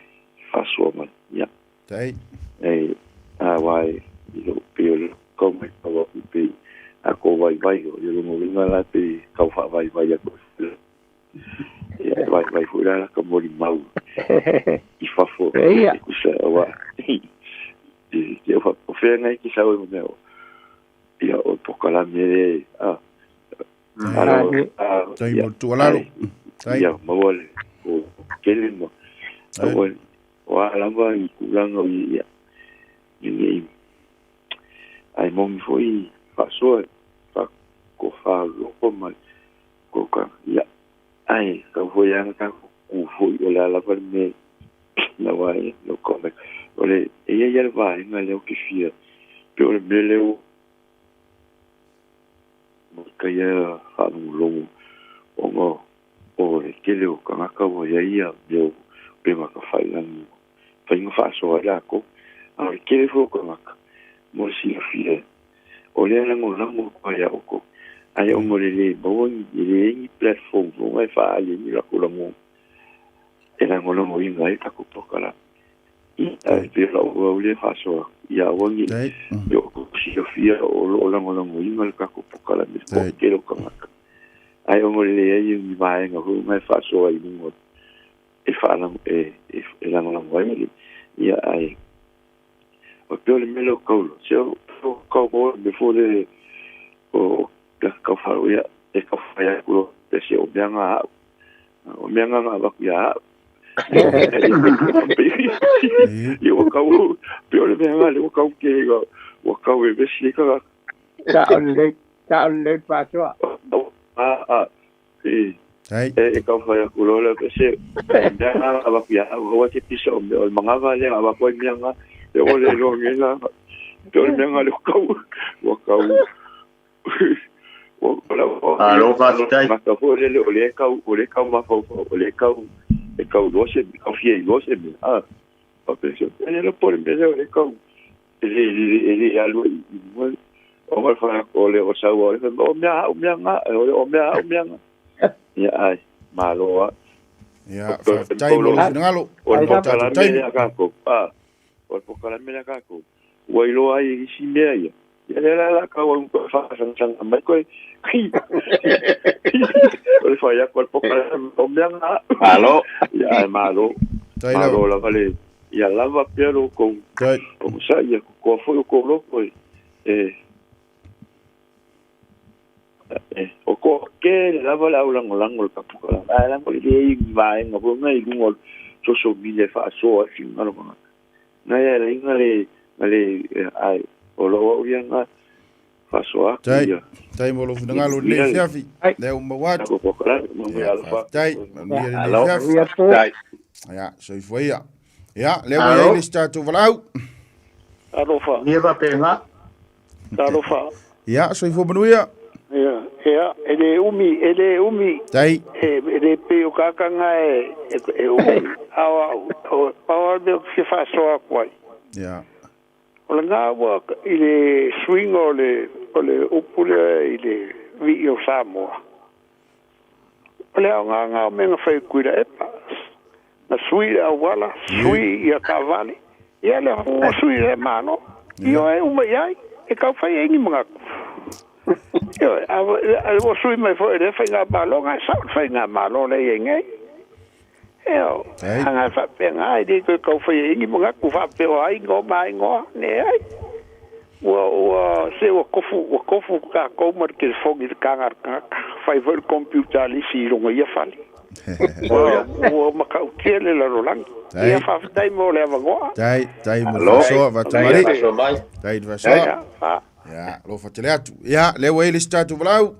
faasoa mai. Ia. Tai. E, aua e, i lou, pei o le kau mai tau atu pei a ko vaivai o le lona uiga la pei tau faavaivai atu ai. Ia, e vaivai foi la la ka molimau i fafo Ia. e tusa aua i te o o feagai ke sau e mea o ia o polokalame le a alo a Tai ia mo le tuualalo. ai Tai. ia maua le o tele ma Tai. aua o a lava i tulaga o ia i nei ai moni foi faasoa fa ko fa loko ma ko ka ia ai ka foi ana ka ku foi o le a lava le mea na wa e no comment o le e ia ia le vaega lea o ke fia pe o le mea lea o ka ia faalogologo ona o le tele o tagata ua i ai ia mea o upega tafailagi faiga faasoa ai latou a o le tele foi o tagata mo le silafia o lea lagolago atu ai ia outou ae ona o le lē maua ni e leai ni platform foga e faaali ai ni latou lagona e lagolagoina ai le tatou polokalame. Ia ae pei o lau au lea faasoa atu ia aua ne Tai. i outou silafia o lo o lagolagoina le tatou polokalame i le toatele o tagata ae ona o le leai o ni vaega foi ona e faasoa i luga e faalago e e lagolago ai le ia ae o pei o le mea lea o taulo se o kau mo le mea foi le o kau faalu ia e kau fai atu lo pe se o mea nga au o mea nga nga avatu ia au ia ua kau pei o le mea nga le ua kau ke ua kau e vesi ai tagata. Sa o lelei, sa o lelei le faasoa. A a e Tai. e kau fai atu lo le pe se o mea nga avatu ia au aua te pisa o mea o le magava lea avatu ai mea nga e o le loa nge la pe o le mea nga le ua kau ua kau. Malo faafetai. Mata foi le o le kau o le kau mafaufau o le kau e kau loa se kau fia iloa se mea a faapea e le po le mea lea o le kau e le e le alu i mua o ma fa o le o sau o le o mea au mea nga o le o mea au mea nga ia ai malo a Ia, faafetai mo lou finagalo. O le Mo tatou pokalame taimi. lea a kākou a o le pokalame lea a kākou ua iloa ai i isi mea ia ia lea la la kau au koe faasangasaga mai koe o le fai atu o le pokalame o mea nga Malo. ia ae malo Tai malo lava. lava le ia lava pea lo kou Tai. omosaʻi ia kokoa foi o kou loko e e e o ko kele lava le aulagolago le kapuka ae lago i lē vaega foi ga i luga o le social media e faasoa ai finagalo tagata na ia laiga le na le ae o lou au ia ga faasoa atu Tai. ia Tai mo lou finagalo i lenei afiafi. Lea ua maua atu. tatou pokalame manuia Ia, alofa faafetai. Manuia lenei Malo. afiafi. Faafetai. Ia, soifua ia. Ia, lea ua iai le isi tatou valaau. Alofa, Ia faapena. alofa. Ia, soifua manuia. Ia, ia, e le umi, e le umi, Tai. e e le pe o kakanga e e e umi. Awa, o awa me fia faasoa atu ai. Ia. O le ngā ua i le suiga o le upu lea i le vi'i o Samoa. O le aogaga o mea na fai kuila epa. Na sui le auala, sui ia taavale. Ia le ua sui le malo. Io e uma i ai, e kaufai ai ni mangaku. Io, a a ua sui mai foi le faiga malo, ngai sao le faiga malo le iai nei. Io, Tai. anga faapea e le toe kaufai ai ni mangaku faapea o ai ngoa ma ai ngoa, ne ai. Ua ua se ua kofu kākou ma le telefoni i le kaga a le tagata. Fai foi le computer a le isi i luga ia fale. Ua ua makautia le lalolagi. Tai. Ia faafetai mo le avanoa. Tai, tai mo le Malo. faasoa Tai vatumali. faasoa mai. Tai le faasoa. Ia, fa Ia, alofa tele atu. Ia, lea ua i le isi tatou valaau.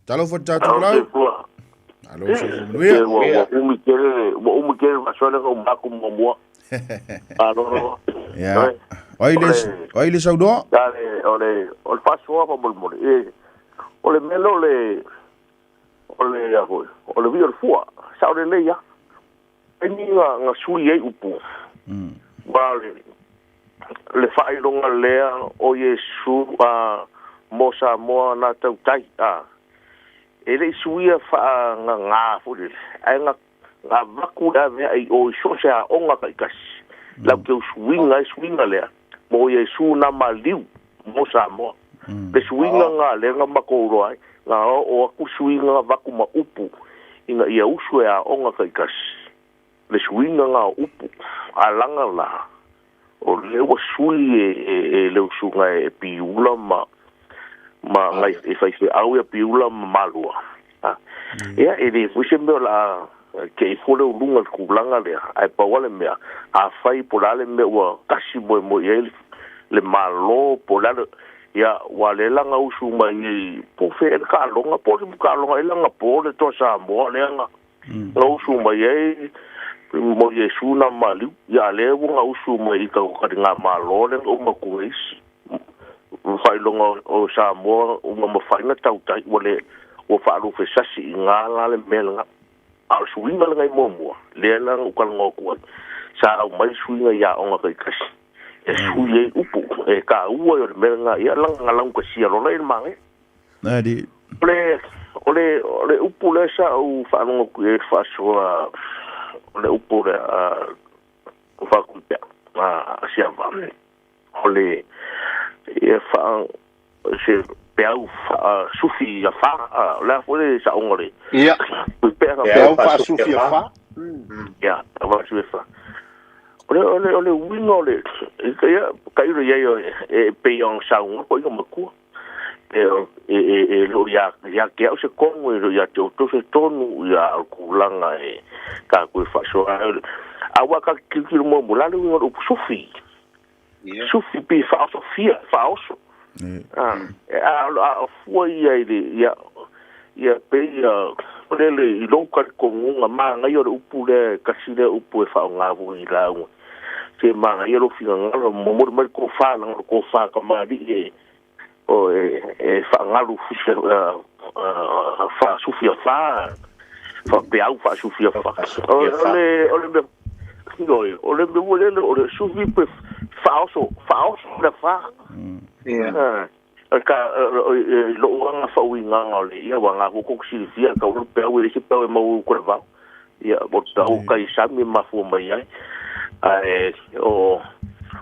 Talofa le tatou valaau. Soifua. Alo, soifua E, manuia. ua ua umi tele ua umi tele faasoa ka umaku muamua. Alo. Ia. O ai le o ai le saunoa? Le o le o le faasoa faamolemole. E o le mea lea o le o le a foi o le vii o le fua sao lelei a. Taimi ga ga sui ai upu. Ua le le faailoga lea o Iesu a mo Samoa na tautai a. E le i suia faagagā foi lele ae ga ga vaku le avea i o i so o se aoga taʻitasi lau ke usuiga ai suiga lea mo Iesu na maliu mo Samoa le suiga ga lea na makou iloa ai ga oo aku suiga ga vaku ma upu ina ia usu e aoga taʻitasi le suiga ga o upu alaga la o le ua sui e, e, e le usuga e piula ma ma ngai e faifeau ia piula ma malua a ia e le foi se mea o laa ke i fole uluga le tulaga lea ae pau a le mea afai po o le a le mea ua kasi moemoe i ai le le mālō po o le a le ia ua le laga usu mai i po o fea ea le taaloga po o le taaloga e laga po le toa Samoa lea ga ga usu mai ai mo Iesu na maliu ia lea ua ga usu mai i taukaligā mālō lea ga uma atu ai isi faailoga o Samoa ua mafai na tautai ua le ua faalufesasi i gā la le mea lega a o le suiga legai muamua lea la na ukalaga atu ai sa aumai suiga i aoga taitasi e sui ai upu e kāua i o le mea lega ia laga galaugasia lola i le magaia Ali. o le o le o le upu lea sa ou faalogo atu i ai faasoa o le upu lea a faakuipea a siava o le ia faa se peau faasufi ia fa o le a foi le saoga o le Ia. kuipea Peau faapea faasufi ia fa. ia faasufi fa o le o le o le uiga o le ia tailo i ai o e pei ona sauga koʻi ka matua e e e e loo ia ia ke au se kogo e loo ia te outou se tonu ia o le tulaga e tatou e faasoa ai a ua ka tilotilo muamua la le uiga o le upu sufi Ia. sufi pe faaosofia faaoso a a a fua ia i le ia ia pe ia o le le i lou talitonuga magaia o le upu lea e kasi lea upu e faaaogā foi i lauga se magaia lou finagalo momoli mai le tofā laga o le tofā kamaliʻi e o e e faagalu Fa fa fa pe au fa sufia fa o le o le o le me le o le sufi pe fa oso le fa ia ka lo anga fa uinga o le ia wanga ko ko silifia ka o pe au le se pe mau ko va ia o tau kai sami mafu mai ai ai o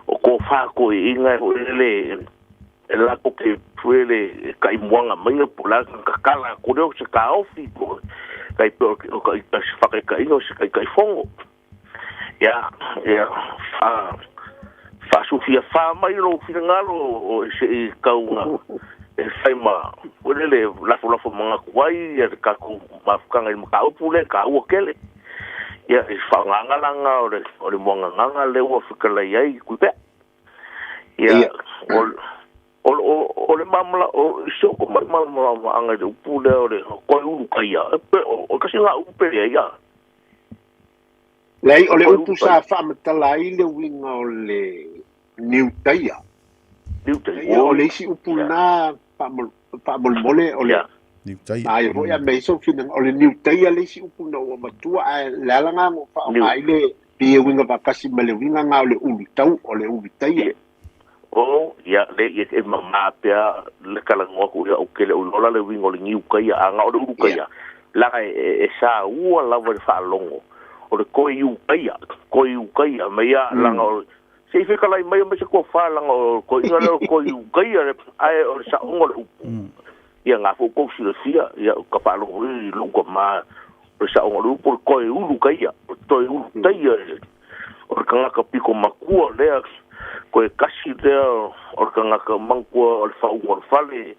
ko fa ko inga o le la ko ke fuele kai muanga mai po la ka kala ko le se ka ofi ko kai pe o kai fa kai no se kai kai fongo ia ia fa fa sufia fa mai lo finangalo o se kaunga e fai ma o le lafo lafo manga kuai ia ka ku mafukanga i makaupu le ka ua kele ia e whangangalanga o le muanganganga le ua fikalai ai kui pea ia o le mamla o soko mai mamla anga le upu le o le koi uru kaia o kasi ngā upe ia Lei, o le upu sa whaamatala ai le winga o le niutaia. Niutaia. O le isi upu na whaamolmole o le niutaia. Ai, hoi a meiso whina, o le niutaia le isi upu na ua matua a le alanga ngo whaonga ai le pie winga wakasi ma le winga ngā o le ulutau, o le ulutaia. O, ia, le ia e mamā pea le kalangoa ku ia o kele o lola le winga o le niukaia, a ngā o le urukaia. Langa e sa ua lawa le whaalongo. O le koi ukaia, me ia langa o se ife kalai mai o me se kua wha langa o koi inga leo koi ukaia, ai o le sa ongo le upu. Ia ngā fō silafia, ia ka whaalongo i luka mā, o le sa ongo le upu, o le koi ulu kaia, o le toi ulu taia, o le kangaka piko makua lea, koe kasi lea, o le kangaka mangkua, o le whaunga o le whale,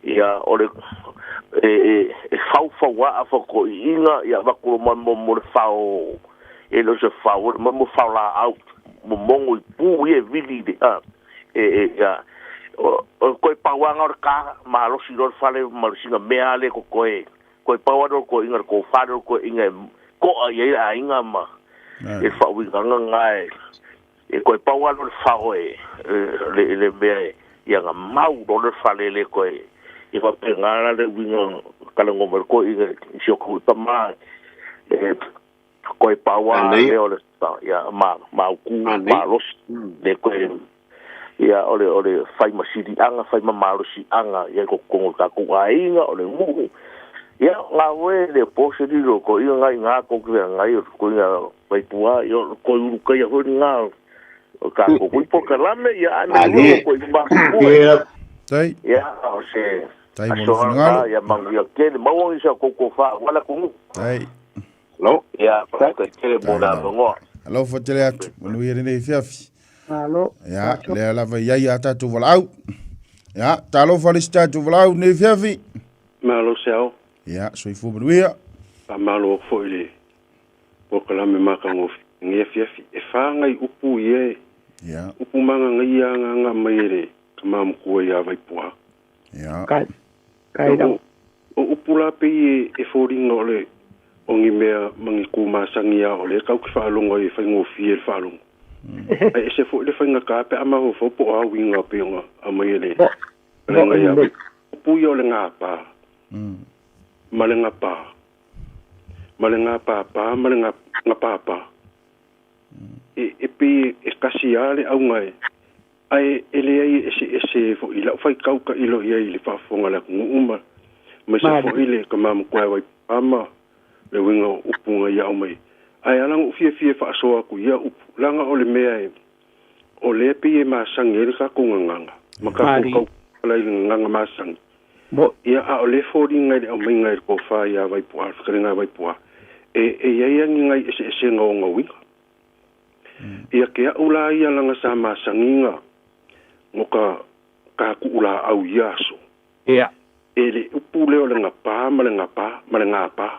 ia o le e whau a whako i inga ia wakuro mai mo le whao e lo se whao mo mo whao la au mo mongo i pū i e vili le e ia o koe pawanga o le ka malosi lo le whale malosinga mea le ko koe koe pawanga o koe inga ko whale o koe inga koa ia a inga ma e whauinganga ngai e koe pawanga o le whao e le mea ia ngā mau lo le whale le koe i whapengana le winga kalango ko i si o ku tama e koe pawa le o le ia ma ku ma los le koe ia o le whai masiri anga whai mamarosi anga ia ko kongo ka ku ainga o le ngu ia ngā we le poseri ro ko ia ngai ngā ko ki ngai ko ia wai pua ia ko uru kai ho ngā ka ko ku pokalame ia ana ko i ma Tai. Ia o se Tai mo finangalo. Ia mangu ia kele mau isa koko fa wala kungu. Tai. Lo ia fa kele mo na ngo. Alo fa tele atu mo ia nei fiafi. Alo. Ia le lava ia ia tatu valau. Ia talo fa le tatu valau nei fiafi. Malo seo. Ia soifua manuia. Pa malo fo ile. Po kala me makango ngia fiafi e fa ngai upu ie. Ia. Upu manga ngai nga nga mai le. Kama mkua ia vaipua. Ia. Kai. Kai rau. O upula pe e fōringa o le o ngi mea mangi kūmasangi o le kau ki whaalongo e whaingōfie le whaalongo. Ai e se fo le whainga ka pe ama ho fo po a winga pe onga a mai le. Lenga ia. Upu ia o le ngā pā. Ma le ngā pā. Ma le ngā pā pā, ma le ngā pā pā. E pe e kasi a le au ngai. Ai ele ai ese fo ila fai kauka ilo ia ile faafonga la nguma mai se fo ile ka mam kwa wai ama le winga upunga ia mai ai ala fie fie fa so ku ia upu langa o le mea e o le pe ma sange ka ko nganga maka ko la nganga ma sang mo ia a o le fo ringa le o mai ko fa ia wai po al ka wai po e e ia ngai ese ese ngonga winga ia ke ula ia langa sa ma sanginga ngoka ka kuula au iaso. Ia. E le upu leo le ngapa, ma le ngapa, ma le ngapa.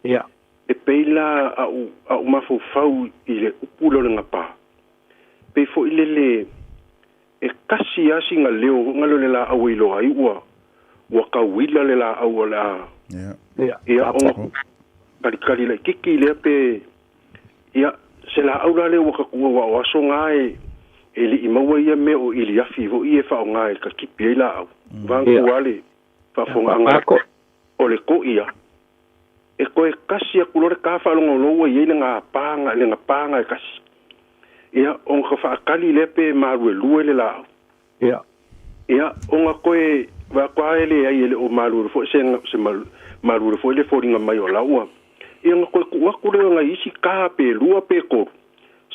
Ia. E peila au mafofau i le upu leo le ngapa. Pe fo ile le e kasi asi nga leo nga le la au ilo ai ua ua kawila le la au la. Ia. Ia. Ia o kali kali le kiki le pe ia se la au la le ua kakua wa o aso ngai e li maua ia me o ili afi vo ie fa o ngai ka kipi ai la au. Vangu ale fa fonga anga. O le koʻi a e koe kasi aku loa le ka faalogologo ua iai le gapāga le gapāga e kasi. Ia ona ka faakali lea pe maluelue le laau. Ia. Ia ona koe vaeatu a e leai e le o maluelue foi se se maluelue foi le foliga mai o la ua. Ia ona koe tuu atu lea o nai isi ka pe lua pe tolu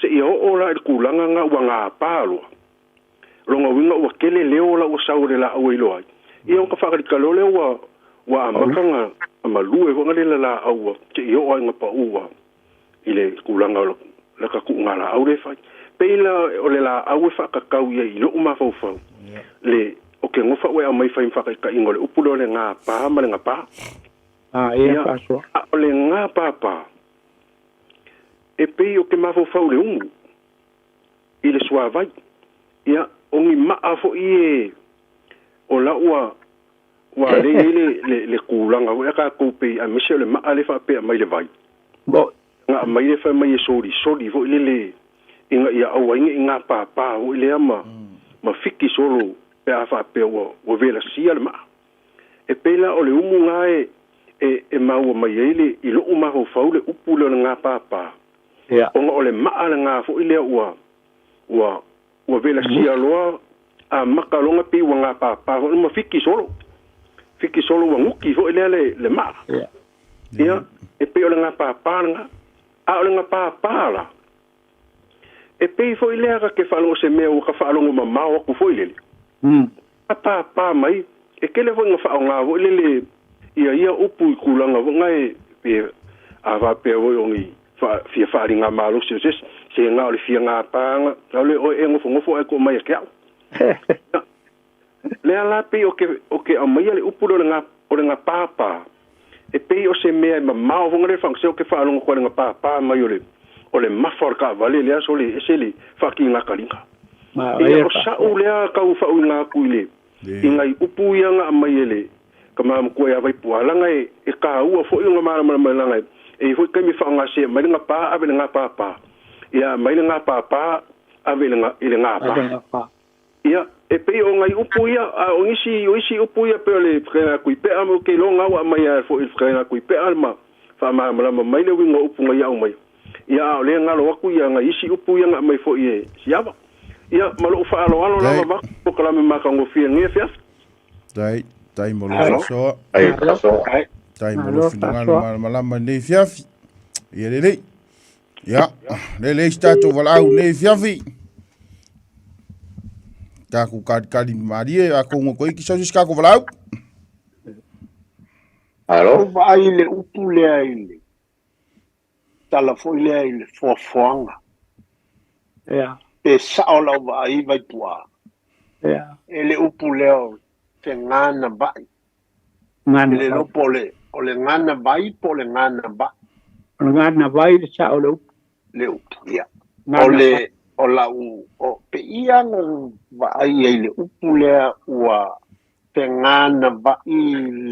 seia oo la i le tulaga na ua gapā loa. Lona uiga ua tele leo la ua sau o le laau e iloa ai. Ia ona faakalikali loa lea ua ua amata na malue foi na le laau ua seia oo lava ina pau ua i le tulaga o le tatuuga laau lea e fai. Pei la o le laau e faatatau ia i lou mafaufau le o ke gofa ua e aumai fai ma faataitaiga o le upu lea o le gapa ma le gapa. Ia Ia, a o le gapapa e pei o ke mafaufau i le umu i le suavai. Ia, o ni maa foi e o la ua ua lea e i ai le le le tulaga foi a tatou pei aemaise o le maa lea e faapea mai le vai. Na aumai lea fai mai e solisoli foi lele ina ia aua ai ne i gapapa foi lea ma ma fiki solo pe a faapea ua ua velasia le maa. E pei la o le umu na e e e maua mai ai le i lou mafaufau le upu lea o le gapapa ona o le maa lena foi lea ua ua ua velasia loa amata loa ona pei ua gapapa foi ma fiki solo. Fiki solo ua nuki foi lea le le maa. Ia, e pei o le gapapa lena. A o le gapapa la, e pei foi lea ta te faalogo se mea ua ka faalogo mamao atu foi lele. Gapapa mai, e tele foi ina faaaoga foi lele ia ia upu i tulaga foi na e pe a faapea foi o ni fia faaaliga malosi o se isi, se na o le fia gapa na, aole oe e nofonofo ae tuu mai ia te au. Ia, lea la pei o ke o ke aumaia le upu lea o le ga o le gapapa, e pei o se mea e mamao foi na le faagasea o ke faalogo atu ai i le gapapa mai o le o le mafa o le taavale lea sole e ese le faatigataliga. Ia o sa'u lea tau faauiga atu i le i nai upu ia na aumai e le tama matua ia Vaipu'a leaga e e taua foi ona malamalama leaga e e i ai foi taimi e faaaogasea mai le gapa ave i le gapapa ia aumai le gapapa ave i le i le gapa. Ia, e pei o nai upu ia, a o nisi, o isi upu ia pei o le fetalaiga Tuipea, ou te iloa na ua aumai lava foi i le fetalaiga Tuipea ma faamalamalama mai le uiga o upu na ia aumaia. Ia, a o lea e galo atu ia nai isi upu ia na aumai foi e Siava. Ia, ma lou faaaloalo lava vaeatu polokalame matagofie i lenei afiafi. Tai, tai mo lou faasoa. Tai mo lou finagalo malamalama i lenei afiafi. Ia lelei. Ia, lea le isi tatou valaau nei fiafi. Taku kalikali malie, a kongo koe ki sau se isi kako valaau. Alo? Vaai le upu lea i le tala foi lea i le foafoaga. Ia. Pe sao lau vaai Vaipu'a. Ia. E le upu lea o te gana vai. Gana Le iloa po o le, o le gana vai po o le gana vai. O le gana vai le sao o le upu. Le upu, ia. O le, o lau, o peia na vaai ai i le upu lea ua fegana vai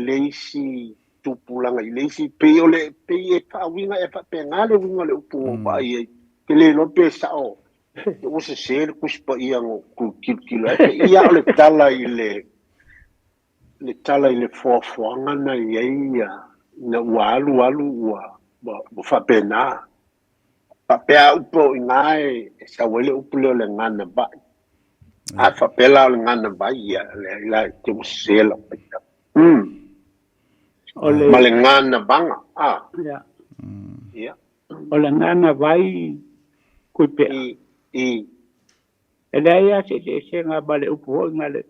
le isi tupulaga i le isi, pei o le, pei e faauiga e faapena le uiga o le upu ua vaai ai. Ke le iloa pe sao, ua sese le Tusi Paia na ou tilotilo ai, peia o le tala i le, le tala i le foafoaga na i ai ina ua alu alu ua ua faapena. Faapea a upu o i ina e sau ai le upu lea o le gana vai. A faapea la o le gana vai, ia, leai la, te ua sese lau faitau. O le Ma le gana vaga, a. Ia. Ia. O le gana vai kui pea. I, i. E leai lava se eseesega ma le upu foi na le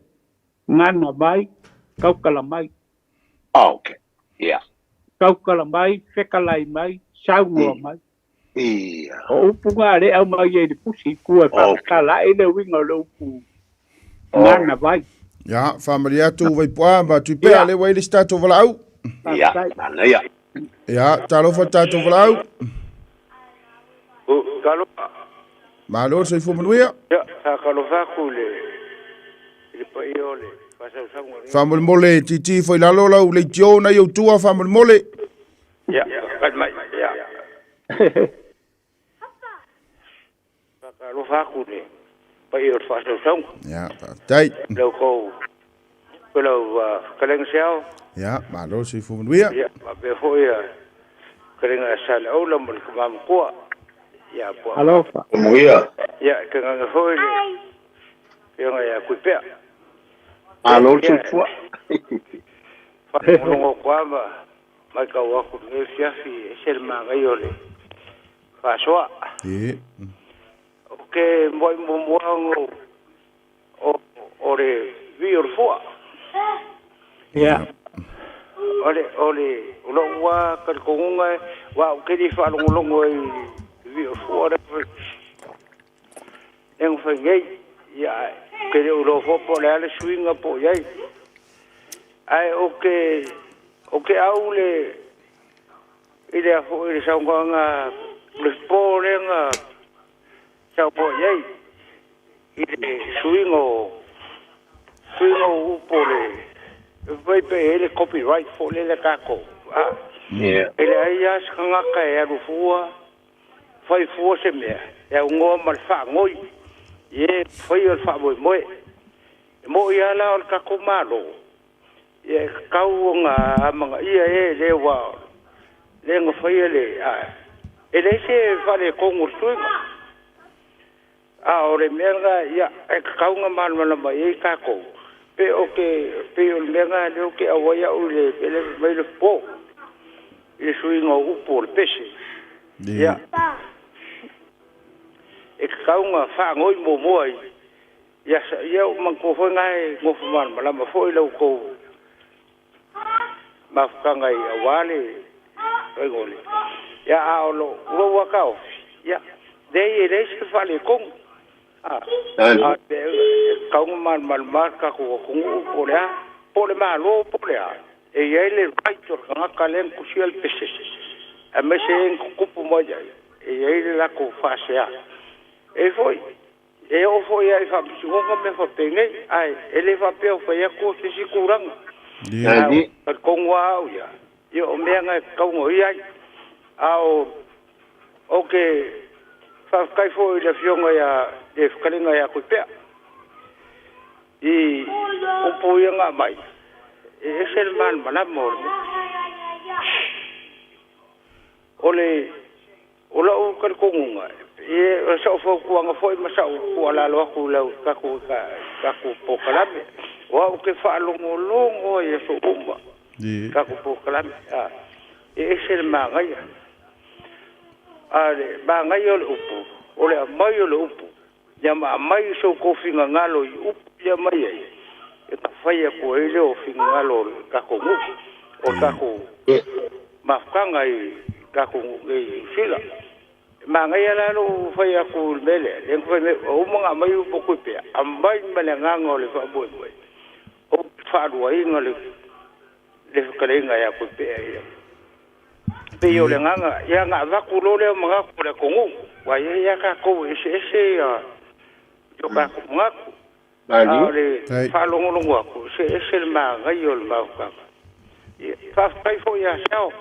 gana mai, tautala mai. Ah, okay. Ia. Tautala mai, fetalai mai, saunoa mai. Ia. O upu na lea e aumai ai i le tusi i tua e faamatala ae le uiga o le upu gana vai. Ia, faamalie atu Vaipu'a ma Tuipea, lea ua i ai le isi tatou valaau. Ia, manaia. Ia, talofa tatou valaau. Talofa. Malo le soifua manuia. Ia, sa talofa atu i le, i le paia o le faasausauga. Faamolemole, titi ifo i lalo lau leitio na i ou tua, faamolemole. Ia, kali mai, ia. Faatalofa atu i le paia o le faasausauga. Ia, faafetai. Le tou Lau fetalaiga Seao. Ia, malo le soifua manuia. Ia, faapea foi ia fetalaiga ia Saleaula ma le tama matua. Ia, po. Alofa. Manuia. Ia, tainane foi le afioga ia Tuipea. Malo le soifua. Faalogologo atu lava ma matau atu i lenei afiafi, e ese le manaia o le faasoa. Ou te muai muamua ona o le vii o le fua. Ia. O le o lou lava talitonuga aua ou te le i faalogologo ai i le vii o le fua lea na fai nei. Ia, ae ou te le o iloa foi po o le a le suiga po o i ai. Ae ou te au le i le foi le saunoaga le po lea na saunoa i ai i le suiga o upu o le fai pe i ai le copyright foi lele tatou. E leai lava se tagata e alu fua fai fua se mea e aunoa ma le faanoi i e faia le faamoemoe. E moni lava la o le tatou Malo, ia e tatau ona amanaia e lea ua lea na faia le e leai se faaletonu o le suiga. A o le mea lena, ia e tatau ona malamalama i ai tatou. Pe o te pei o le mea lena lea ou te auai au i le mea lea fai mai le po i le suiga o upu o le pese. Ia, e tatau ona faanoi muamua i ia ia manatua foi na e nofo malamalama foi la outou mafutaga i aua le faiga o le ia a o lou lava taofi, ia leai e leai se faaletonu. A e tatau ona malamalama le tatou atunuu po o le a, po o le Malo po o le a, e i ai le right o le tagata lea na tusia le pese, aemaise e na tutupu mai ai, e i ai le latou faasea. E foi, e oo foi lava i faamasinoga mea faapenei, ae e le faapea o fai atu se isi tulaga. Ae talitonu lava au ia, ia o mea na e tatau ona i ai. A o ou te faafetai foi i le afioga ia le fetalaiga ia Tuipea i upu ia na aumai, e ese le malamalama o le mea. O le o lau talitonuga, e o sau fautuaga foi ma sau tuualalo atu i lau tatou polokalame. O au ou te faalogologo ai i aso uma tatou polokalame. E ese le manaia. A le manaia o le upu, o le aumai o le upu, ia ma aumai so outou finagalo i upu ia aumai ai, e fai atu ai lea o finagalo o le tatou nuu, o le tatou mafutaga i tatou nuu nei i Niu Sila. E manaia la lou fai atu i le mea lea, lea na fai mai, ua uma ona aumai upu a Tuipea, aumai ma le agaga o le faamoemoe, ou te faaluaina le fetalaiga ia Tuipea ia. Pei o le agaga, ia na avatu loa lea o manatu o le atunuu, aua e i ai lava tatou e eseese ia o tatou manatu. A o le faalogologo atu, se ese le manaia o le mafutaga. Ia, faafetai foi ia Seao.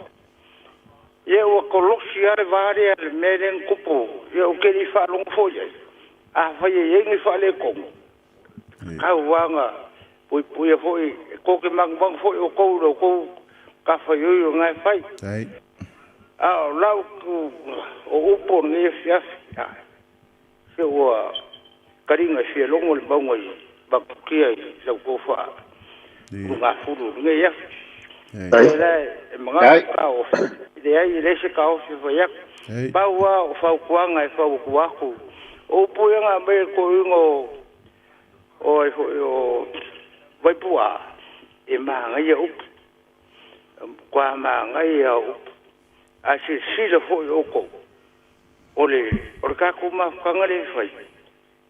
Ia ua kolosi lava le va lea i le mea lea na tupu. Ia ou te le i faalogo foi i ai. Afai e i ai ni faaletonu, tau lava na puipuia foi, e tou te manumanu foi outou i la outou matafaioi o lena e fai. A o lau o upu o lenei afiafi, se ua taliga e fia logo le mauga i Maputia i lau tofa ulugafulu i lenei afi. Ia la e manatu taofi, leai e leai se taofi e fai atu. Pau lava o fautuaga e fautua atu. O upu ia na aumai e le toeaina o ai foi o Vaipu'a, e manaia upu. E matua manaia upu. Ae silasila foi outou, o le tatou mafutaga lea e fai,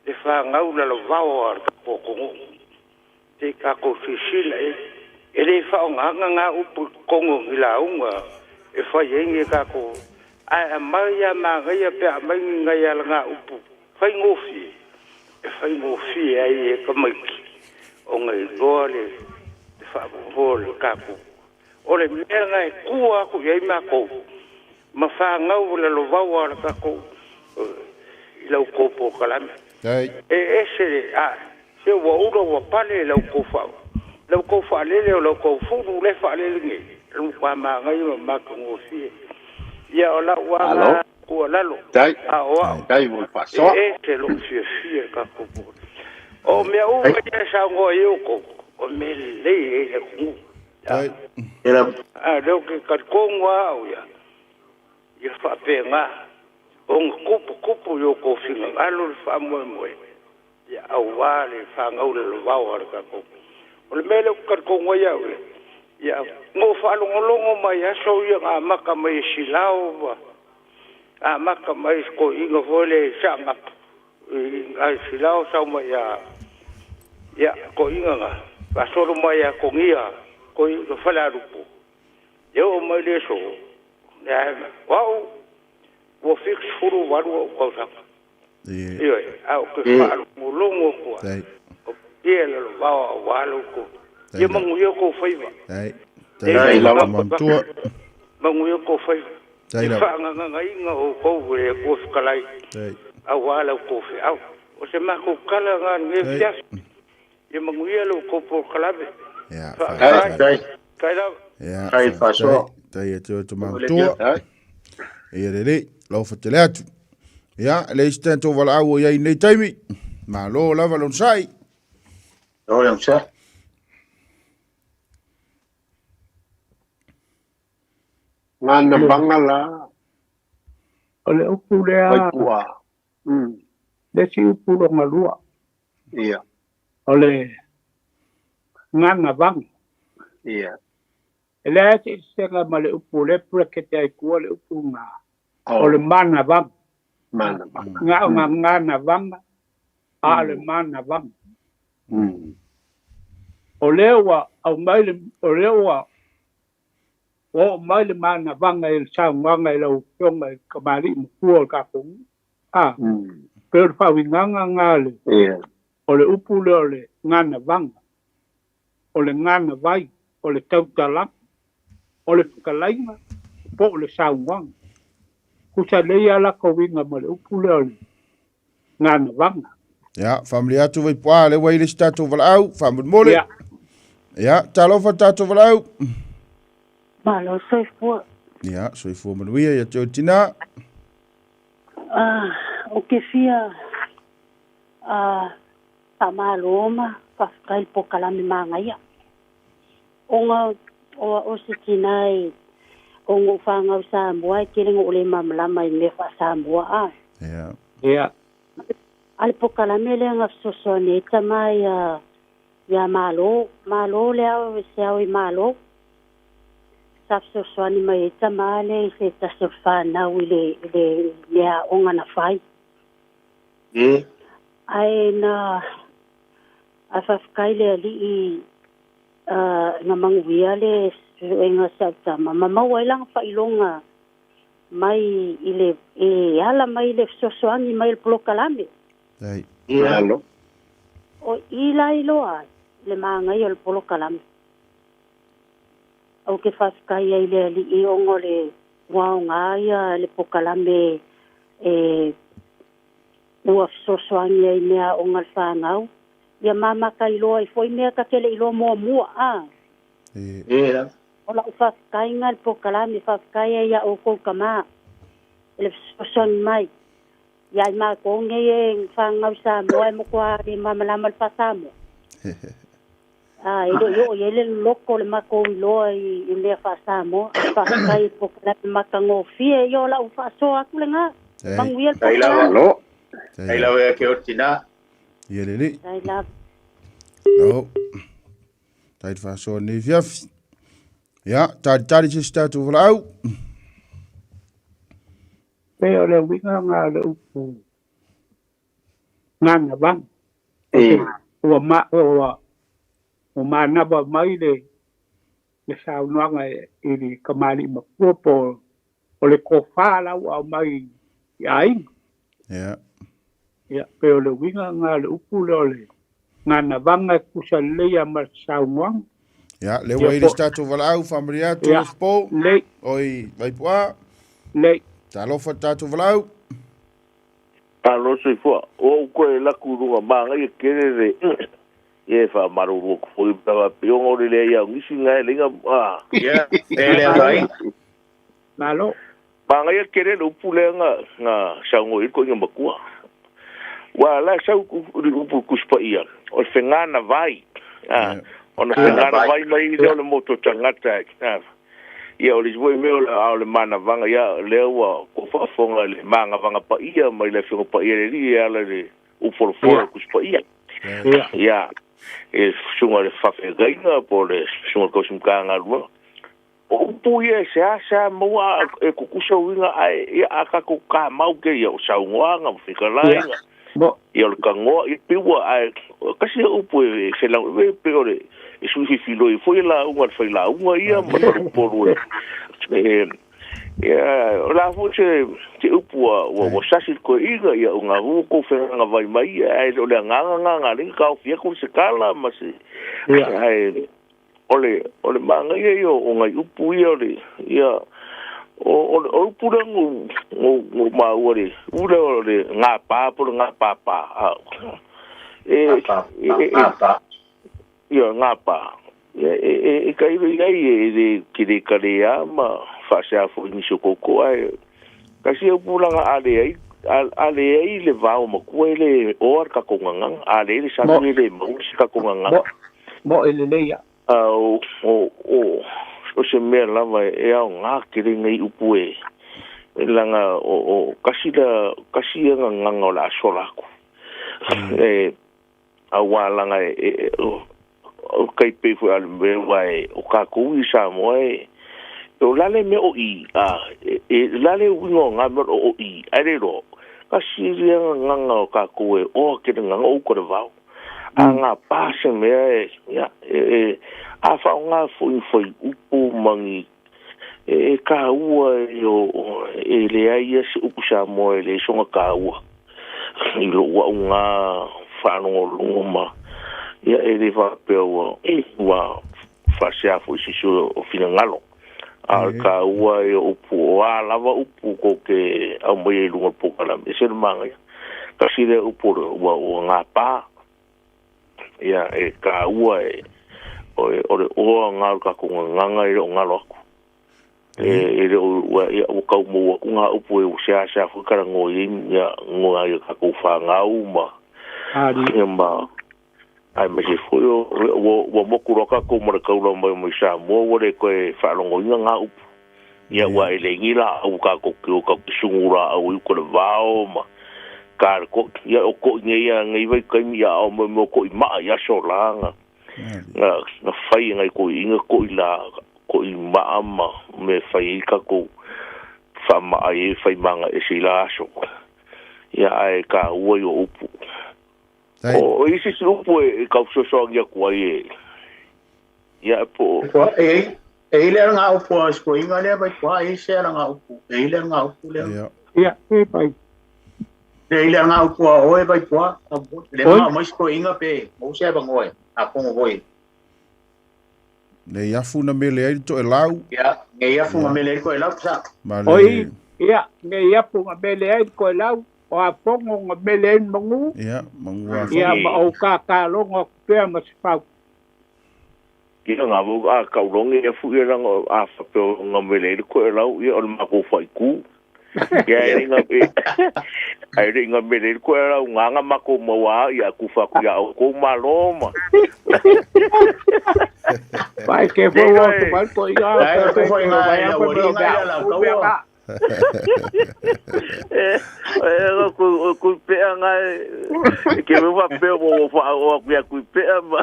le fanau lalavao a le tatou atunuu. Se i tatou silasila i ai. E le faaaogaina na upu i totonu o ni lauga e fai ai ni tatou, ae aumai lava manaia pe a aumai ni nai alagaupu faigofie, e faigofie ai e tamaiti ona iloa le faafofoa o le tatou. O le mea lena e tua atu i ai matou ma fanau lalovaoa a le tatou i la outou polokalame. E ese le se ua ula ua pale la outou La outou faalele o la outou fulu lea e faalele nei, o le matua magaia ma matagofie. Ia o lau lava Malo. tuualalo, Tai. a o au, Tai mo le e faasoa. ese lou fiafia i le tatou polokalame. O mea uma Tai. ia e saunoa ai outou, o mea lelei ai le atunuu. Tai. Ela A lea ou te talitonu lava au ia, ia faapena ona tuputupu i outou finagalo le faamoemoe, ia aua le fanau lalovao a le tatou. O le mea lea ou te talitonu ai au ia, ia na ou faalogologo mai aso ia na amata mai e Silao ma amata mai i se toeaina foi lea i Saanapu, i Silao sau mai ia, ia toeaina na faasolo mai ia Togia, toeaina Falealupo, ia oo mai le aso, ia, o au ua 78 ou tausaga. Ioe, a ou te faalogologo atu lava, Tai. o paia lalovao aua lo outou. Tai Ia la. manuia outou faiva. Tai. E Tai Tai la lava. tamatua. Manuia outou faiva. Tai I la. faagagagaina outou e le Atua fetalai, Tai. aua la outou feau. O se matou tala lena i lenei Tai. afiafi. Ia manuia lo outou polokalame. Ia, Faafetai. faafetai. Tai. Tai lava. Ia, Tai faafetai. faasoa. Tai atu Le tamatua. Tai. Ia lelei, lau fatele atu. Ia, le isi tatou valaau o iai nei taimi. Malo lava lon sai. O le sa. Ngana vanga la. O le upu lea, Vaipua. le isi upu lona lua, Ia. o le gagavaga. Ia. E leai se eseesega ma le upu lea pulakete ai tua le upu ga, o le Oh. manavaga. Mana vanga. Ga o gaganavaga, a o le manavaga. O lea ua aumai le, o lea ua ua oo mai le manavaga i le saunoaga i lau afioga i le kamali'i matua o le tatou nuu. A, pei o le faauigaga ga le, Ia. o le upu lea o le ganavaga, o le ganavai, o le tautalaga, o le fetalaiga, po o le saunoaga. Tusa lelei lava latou uiga ma le upu lea o le ganavaga. Ia, faamalie atu Vaipuā, lea ua i le isi tatou valaau, faamolemole. Ia. Ia, talofa tatou valaau. Malo soifua. Ia, soifua manuia ia te oe tinā. Ah, o ke fia ah, faamalo ma faafetai le polokalame magaia. Ona o o se tina e o ngou whangau Samoa e tele ngo le mamalama i mea wha Samoa a. Ia. Ia. A le polokalame lea nga fesoasoani ai tama ia ia malo, malo le au e se au i malo. Sa fesoasoani mai ai tama le i se tasi o whanau i le, i le mea onga na whai. E. Ae na a faafetai le alii na manuia le suesuega sa tama ma maua ai laga faailoga mai i le e ala mai le fesoasoani mai le polokalame. Tai. Ia. Malo. O i la iloa ai le magaia o le polokalame. Ou ke faafetai ai le alii ona o le ua aoga ia le polokalame e ua fesoasoani ai mea aoga le fanau. Ia mamaka iloa ai foi mea ka tele iloa muamua a. E. Ia. O lau faafetaiga le polokalame faafetai ai ia oukou kamā i le fesoasoani mai. Ia i matou nei e fagau Samoa e matua le malamalama le faasamoa. A e lei oo i ai le loloko o le matou iloa i i mea faasamoa. Faafetai i le polokalame matagofie ia o lau faasoa atu lagā. Tai. Manuia le Tai lava. polokalame. Malo. Tai Tai lava. lava ia ke o tina. Ia lelei. Tai lava. Lau. Tai te faasoa nei fiafi. Ia, talitali se isi tatou valaau. Pei o le uiga ga o le upu gagavaga. O E. se ua ma ua ua manava mai le le saunoaga e i le kamali'i matua po o le tofā la ua aumai i aiga. Ia. Ia pei o le uiga ga o le upu lea o le ganavaga e tusa lelei lava ma le saunoaga. Ia, lea Ia ua i le po isi tatou valaau, faamalie atu ia Lefipo. lei Oi, Vaipuā. lei. Talofa tatou valaau. Malo soifua. O ou koe laku i luga magaia tele le Ia e faamalulu atu foi pe a faapea ona o le leai lava o nisi na e leai na Ia, e le afaina. Malo. Manaia tele le upu lea na na saunoa i ai le toeaina matua. Ua la e sau le upu Tusi Paia, o le fegana vai. A, ona fegana vai mai lea o le motu o tagata. Ia o le isi foi mea a o le manavaga, ia lea ua tou faafofoga i le manavaga paia mai le Afioga Paia le Alii e ala i le upu folafola o le Tusi Paia. Ia, e susuga i le faafeagaiga po o le susuga i le tausi Matagaluega. O upu ia e seasea maua e tutusa uiga ae ia a tatou tamau kēia o saunoaga ma fetalaiga. Ia o le tanoa ia pei ua ae tasi ia upu e felauaiga e pei o le e sui filifiloi foi lauga a le failauga ia ma le faleupolu e ia o le a foi se upu ua sasi le toeaina ia ona ua tou fegagavai mai ia ae le o le agaga lena na ala ai ona taofi atu se tala ma se ae o le o le manaia ia o nai upu ia o le ia o o upu lea na ou maua le upu lea o le gapa po o le gapapa e ia gapa e tailo i ai e le tele kalea ma faasea foi i nisi o koko ae tasi ia upu laga a leai a leai le vao matua e le oa le tatou gagana a leai le sami e le maua se tatou gagana. Mo e lelei a. A o o se mea lava e aoga tele nei upu e laga o kasi la kasi ia gagana o le a sola atu e aua laga e o kai pei foi a le mea aua e o tatou i Samoa e o la le mea o i a e la le uiga o nga mea o i ae le iloa kasi lea gagana o tatou e oa tele gagana o uka o le vao. A gapa se mea e, ia, e, a faaaoga foi ni fuaiupu ma ni, e taua e, o, e leai ia se upu Samoa e leai sona taua i lou au na faalogologo ma, ia, e le faapea ua, ua faasea foi i se isi o finagalo. A o le taua ia o upu, o a lava upu tou te aumaia i luga o le polokalame, e ese le manaia. Tasi lea upu ua, ua gapa, ia, e taua e, o, o le oa na o le tatou gagana e le o galo atu. E le o, ua, ia, ua tau maua atu ngā upu e ua seasea foi talanoa i ai, ia, ngoa ai a tatou fanau ma, ia, ma, aemaise foi o, ua, ua moku loa tatou ma le taula mai mai Samoa, ua le toe faalogoina ngā upu. Ia, ua e leai ni laau tatou te o tatou te sugu laau ai uka o le vao ma ka le koʻi. Ia, o koʻi nei a nei vaitaimi ia ao mo mea o koʻi maa i aso la na, na, na fai e nai toeaiina koʻi la, koʻi maa ma mea e fai ai tatou faamaa ai e fai magaese i la aso. Ia, ae taua ia o upu. O i se isi upu e tau fesoasoani atu ai e, ia, po o. E i le ala ngā upu a sikoinga lea vai kua, e i se ala ngā upu, e i le ala ngā upu lea. Ia, e pai. E i le ala ngā upu a oe vai kua, le ngā mai sikoinga pe, mou se ava ngoe, a kongo hoi. Nei afu na mele ai le toelau. Ia, nei afu na mele ai le toelau, sa. Ma le. Oi, ia, nei afu na mele ai le toelau, o a pongo na mele ai le manu. Ia, manu a Ia, ma ou kākālogo atu pea ma se fau. Ia, ngā vau a kaulogi ia fu ia langa a faapea o na mele ai le toelau, ia, o le matou faaitu. Ia, e le i ae le i gamele ai le koelau ngā nga makou maua a ia kufa aku iā ʻoukou malo ma. Vai ke fo o tu mai ko ia Ai ko fo inga ai la wori inga ia la kaua. E ku ku pea nga e ke me fa pea mo fa o aku ia ku pea ma.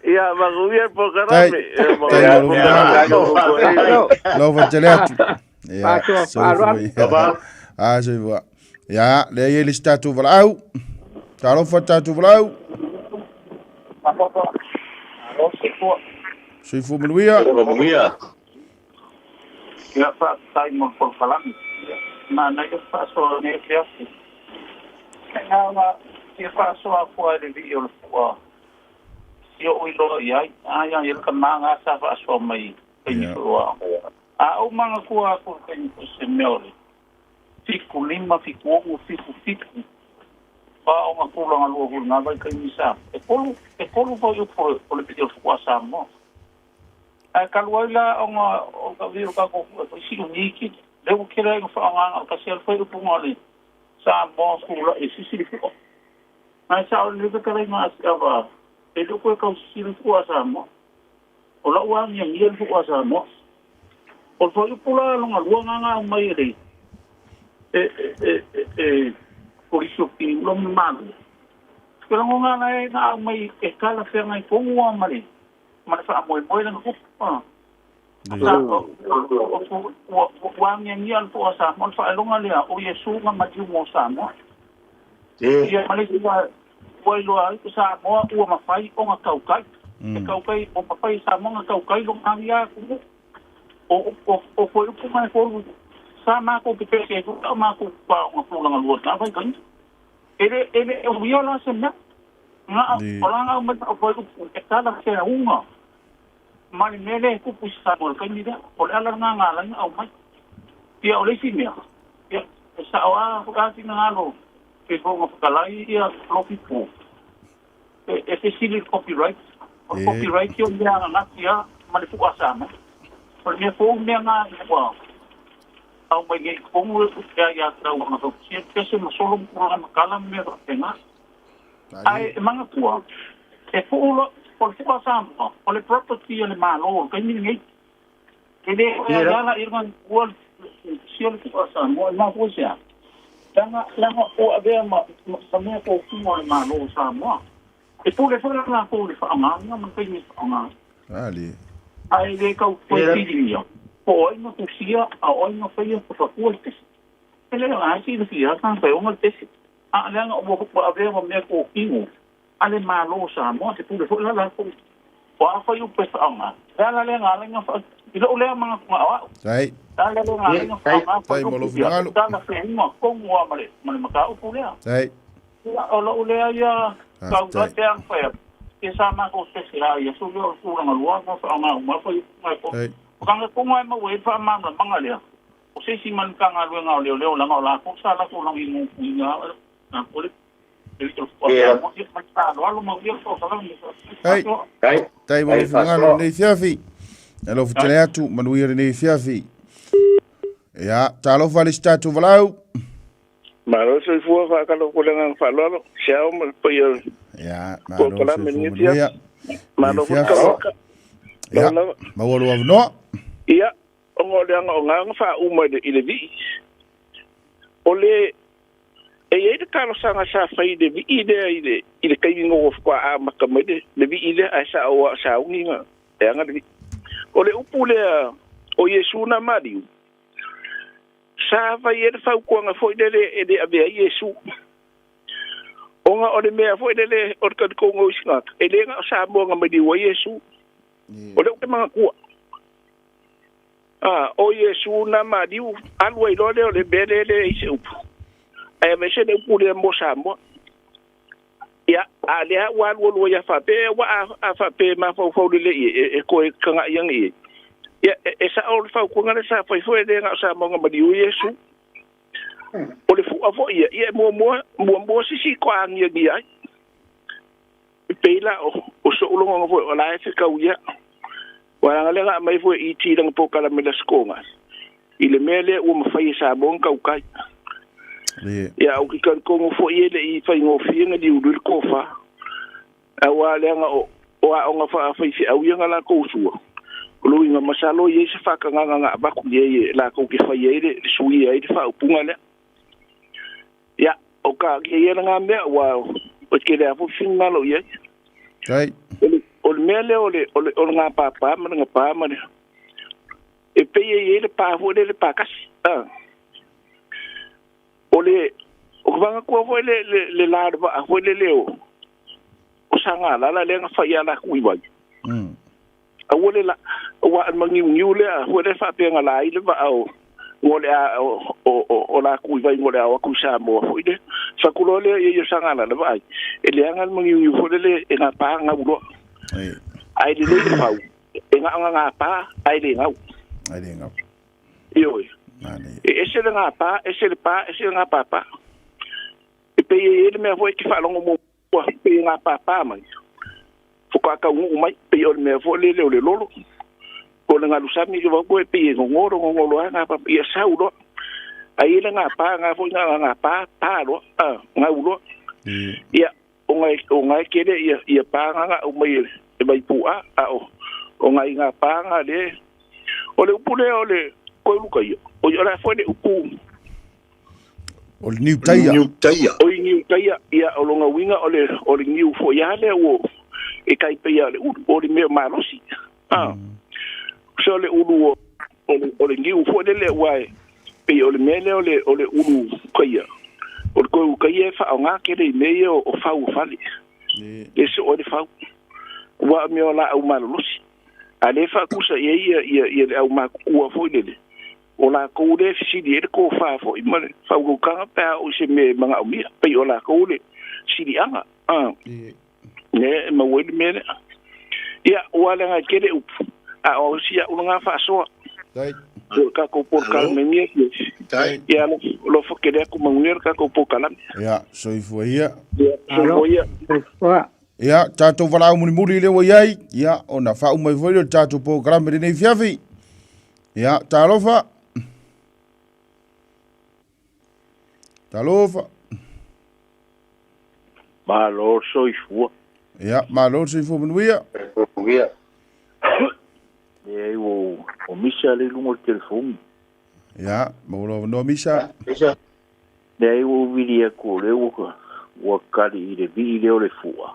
Ia, manuia polokalame. Tai malo. Lau tele atu. Ia, soifua. Ah, soifua. Ia, lea i ai le isi tatou valaau. Talofa tatou valaau. Soifua manuia. Manuia. Ia, faafetai mo le polokalame. Manaia le faasoa o lenei afiafi. Kei ngā fia faasoa atu ai le vii o le fua Si ou iloa i ai, ai ai le tama nga sa faasoa mai i taimi foi o aoga. A ou manatua atu i le taimi foi se mea o le 7, 5, 7, 6, 7, 7, O aoga tulaga lua foi i lena vaitaimi sa e tolu e tolu foi upu o le vi'i o le fua a Samoa. Ae talu ai la ona o le vi'i o le tatou fua e fai si umi lea ua tele ai ina faaaogaina o le tasi lava le fuaiupuga o le Samoa tula'i e sisi le fua. Ae sao lelei fetalaiga a Siava e le o toe tau sisi le fua a Samoa. O la'u agiagia le fua a Samoa. O le fuaiupu la lona lua na na aumai e le e e e e Kolisi o Piula ma Malua, ou te lagona la e na aumai e talafeagai tonu lava ma le ma le faamoemoe lea na tupu. Sa ua ua agiagia le fua a Samoa, o le faailoga lea o Iesu na maliu mo Samoa. Ia ma le isi ua iloa ai Samoa ua mafai ona tautai. E tautai ua mafai e Samoa ona tautai lona agia atunuu. O o o fuaiupu na e tolu sa matou pepese ai foi a o matou aoga tulaga lua i lena vaitaimi. E le e le uia la se mea. Na o la na aumai o fuaiupu e talafeauga ma le mea lea e tupu i Samoa i le taimi lea. O le ala lena na ala ai ona aumai. Ia o le isi mea, ia e sao lava finagalo le Fofoga Fetalai ia Lofi Po e fesili i le copyright. O le copyright o le mea ananati lava ma le fua a Samoa. O le mea fou mea na ina ua aumai nei i totonu e aiatatau a gafatia pese ma solo ma tulaga matala ma mea faapena. Ae e manatua, e puu loa, o le fua a Samoa, o le property a le Malo o le taimi lenei. E le toe aia la i ua sia le fua a Samoa, e mafua i se a? Leaga, leaga ua avea ma, ma mea tofiga o le Malo o Samoa. E pule foi la latou i le faaaogaina ma le taimi e faaaoga ai. Ae le tau toe filigia, po o ai na tusia, a o ai na faia fafatua le pese. E le o ai silafia tagata e ona le pese, a leaga ua ua avea ma mea tokino a le Malo o Samoa, e pule foi la latou. O a fuaiupu e faaaoga, le ala lea na ala ai ona faa, i lou lea manatu na o au, le ala lea na ala ai ona faaaoga fuaiupu ia, e talafeauga tonu lava ma le, ma le mataupu lea. Ia, o lou lea ia tau loa pe a na fai atu, ia sa matou pese lava i aso lea o le tulaga lua ma faaaoga uma lava fuaiupu na e tolu. O tagata tonu lava e maua ai le faamalamalamaga lea, o se isi mai le Matagaluega o Leoleo leaga o latou sa latou laginukuina lava le Ai, tai mo lou finagalo lenei afiafi. Alofa tele atu, manuia lenei afiafi. Ia, talofa le isi tatou valaau. Malo soifua faatalofa ko le agaga faaaloalo, se ao ma le paia o le Ia, malo polokalame soifua lenei manuia. afiafi. Malo Lenei foi le afiafi. tauoka. Ia, Lava lava. maua lou avanoa. Ia, ona o le aga o ga na faauma i le, i le vii. O le, e i ai le talosaga sa fai i le vii lea i le, i le taimi na ua faatoa amata mai le, le vii lea, ae sa o a o sauni na e aga le vii. O le upu lea o Iesu na maliu, sa fai ai le fautuaga foi lele e le avea ai Iesu. Ona o le mea foi lele o le talitonuga o isi tagata, e le na o Samoa na maliu ai Iesu. O lea ou te manatua. A, o Iesu na maliu, alu ai loa lea o le mea lea e leai se upu. Ae aveese le upu lea mo Samoa. Ia, a o lea ua alu alu ai a faapea, aua a, a faapea e mafaufau lelei i ai, e, e toe tagai ane i ai. Ia, e, e sao le fautuaga lea sa fai foi, e le na o Samoa na maliu ai Iesu. O le fua foi ia, ia e muamua, muamua sisi toa agiagia ai. E pei la o, o so'u logona foi o la e fekau ia. Ua leaga lea na aumai foi e ET lana polokalame i le Aso Toonai, i le mea lea ua mafai e Samoa ona tautai. Ia, ou te talitonu foi e le i faigofie ona liuliu le tofa, aua leaga o, o aoga faafaifeau ia na latou usuina, o le uiga masalo e i ai se faatagaga na avatu i ai e latou te faia ai le, le suia ai le faaupuga lea. Ia, o ka ia lena mea, aua o tele lava foi finagalo i ai. Tai. O le mea lea o le, o le, o le gapapa ma le gapa ma le... E pei e i ai le pa foi lea le pakasi. Ah. O le, o ka manatua foi le, le, le la o le vaa foi lele o, o Sagalala lea na fai ia latou i vai. Aua le la, aua o le magiugiu lea foi lea faapea na la ai le vaa o, o le a, o, o, o, o latou i vai mo le a o atu i Samoa foi lea. Fatu loa lea ia i o Sagalala vaai, e leaga le magiugiu foi lele e gapa gau loa. Ae lelei le fau, e na ona gapa ae le gau. Ae le gau. Ioe. E ese le gapa, ese le pa, ese le gapapa. pei e i ai le mea foi e te faalogo muamua pei e gapāpā mai faatoa taunuu mai pei o le mea foi lele o le lolo po o le galusami ke vau e pei e gogolo gogolo lava gapapa ia sau loa ae i ai le gapa lena foi na ona gapa pa loa a gau loa ia ona ona e tele ia ia pa na na aumai e le Vaipu'a a o o nai gapa na lea o le upu lea o le Koeulukaia oi o le a foi le upu O le niu taia. Niu taia. Oi niu taia, ia o lona uiga o le o le niu foi lava lea ua e tai pei lava o le ulu, o le mea malosi. A. So le ulu o o o le niu foi lele aua e pei o le mea lea o le o le ulu taia, o le koe taia e faaaoga tele i mea ia o fau o fale. E soo ai le fau. Aua o mea o laau malolosi. A lea e faatusa i ai ia ia ia le aumatutua foi lele, O latou lea e fesili ai le tofa foi ma le faautautaga pe a oo i se mea e manaomia, pei o latou le siliaga, a, lea e maua ai le mea lea. Ia, ua leaga e tele upu, a o si au lena faasoa. O le tatou polokalame nei afiafi. Ia, alofa tele atu manuia le tatou polokalame. Ia, soifua ia. Ia, soifua ia. Soifua. Ia, tatou valaau mulimuli lea ua i ai, ia, ona faauma ai foi lea o le tatou polokalame i lenei afiafi. Ia, talofa. Talofa. Malo le soifua. Ia, malo le soifua manuia. Manuia. Leai, ua o Misa lea i luga o le telefoni. Ia, maua lou avanoa Misa. Misa. Leai, ua ou vili atu o lea ua, ua kali i le vii lea o le fua.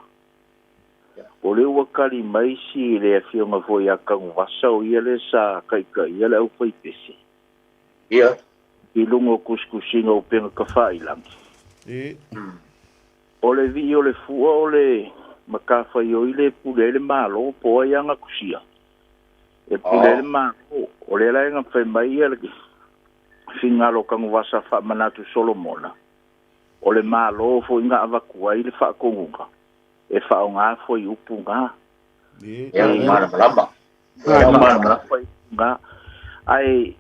O lea ua kali mai si le afioga foi ia Tanuvasa o ia lea sa taitaia le aufaipese. Ia. I luga o tusitusiga o upega tafailagi. O le vii o le fua o le matafaioi lea e pule ai le Malo po o ai ana tusia e pule ai le Malo. O lea la e na fai mai ia le finagalo o Tanuvasa faamanatu Solomona, o le Malo foi na avatu ai le faatonuga e faaaoga fuaiupu na. Ia, malamalama. Malamalama fuaiupu na. Ae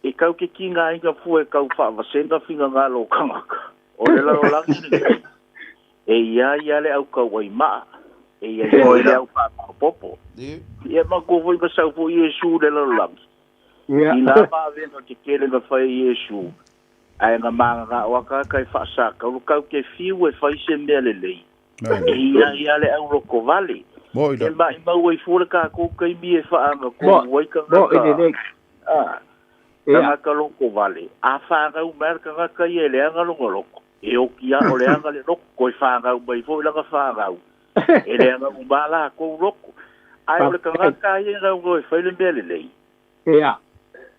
e kau ke tigaina fua e kau faavasega finagalo o tagata o le lalolagi lenei, e i ai lava le aukauaimaa, e i ai foi le aufaamaopoopo. Ia manatua foi na sau foi Iesu i le lalolagi, i na vavega tetele na fai e Iesu, Ae na mananao lava tagata e faasataulu, kau te fiu e fai se mea lelei, e ia ai lava le aulotovale. E maimau ai fua le tatou taimi e faagatonu ai tagata, a, tagata lotovale. A fanau mai lava le tagata ia e leaga lona loto, e oti lava o leaga le loto, toe fanau mai foi lana fanau, e leaga uma lava latou loto. Ae o le tagata lava ia e naunau e fai le mea lelei, Ia.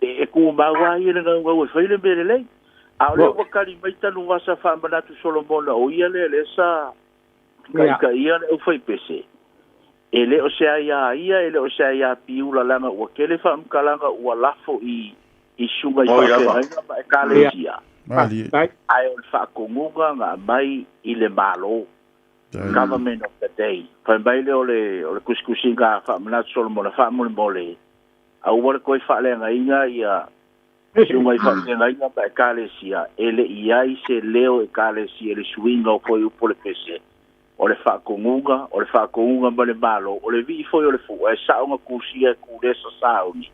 E tumau lava ia le naunau e fai le mea lelei. A o lea ua tali mai Tanuvasa faamanatu Solomona o ia lea lea sa taitaia le aufaipese, e le o se aia ia, e le o se aia Piula leaga ua tele faamatalaga ua lafo i i susuga i faafeagaiga ma ekalesia. Ae o le faatonuga na aumai i le Malo, Government of the day. Fai mai lea o le o le tusitusiga faamanatu Solomona faamolemole, Aua le toe faaleagaina ia susuga i faafeagaiga ma ekalesia, e le i ai se leo ekalesia i le suiga o fuaiupu o le pese, o le faatonuga, o le faatonuga mai le Malo, o le vii foi o le fua, e sao na tusia e Kulesa Sauni,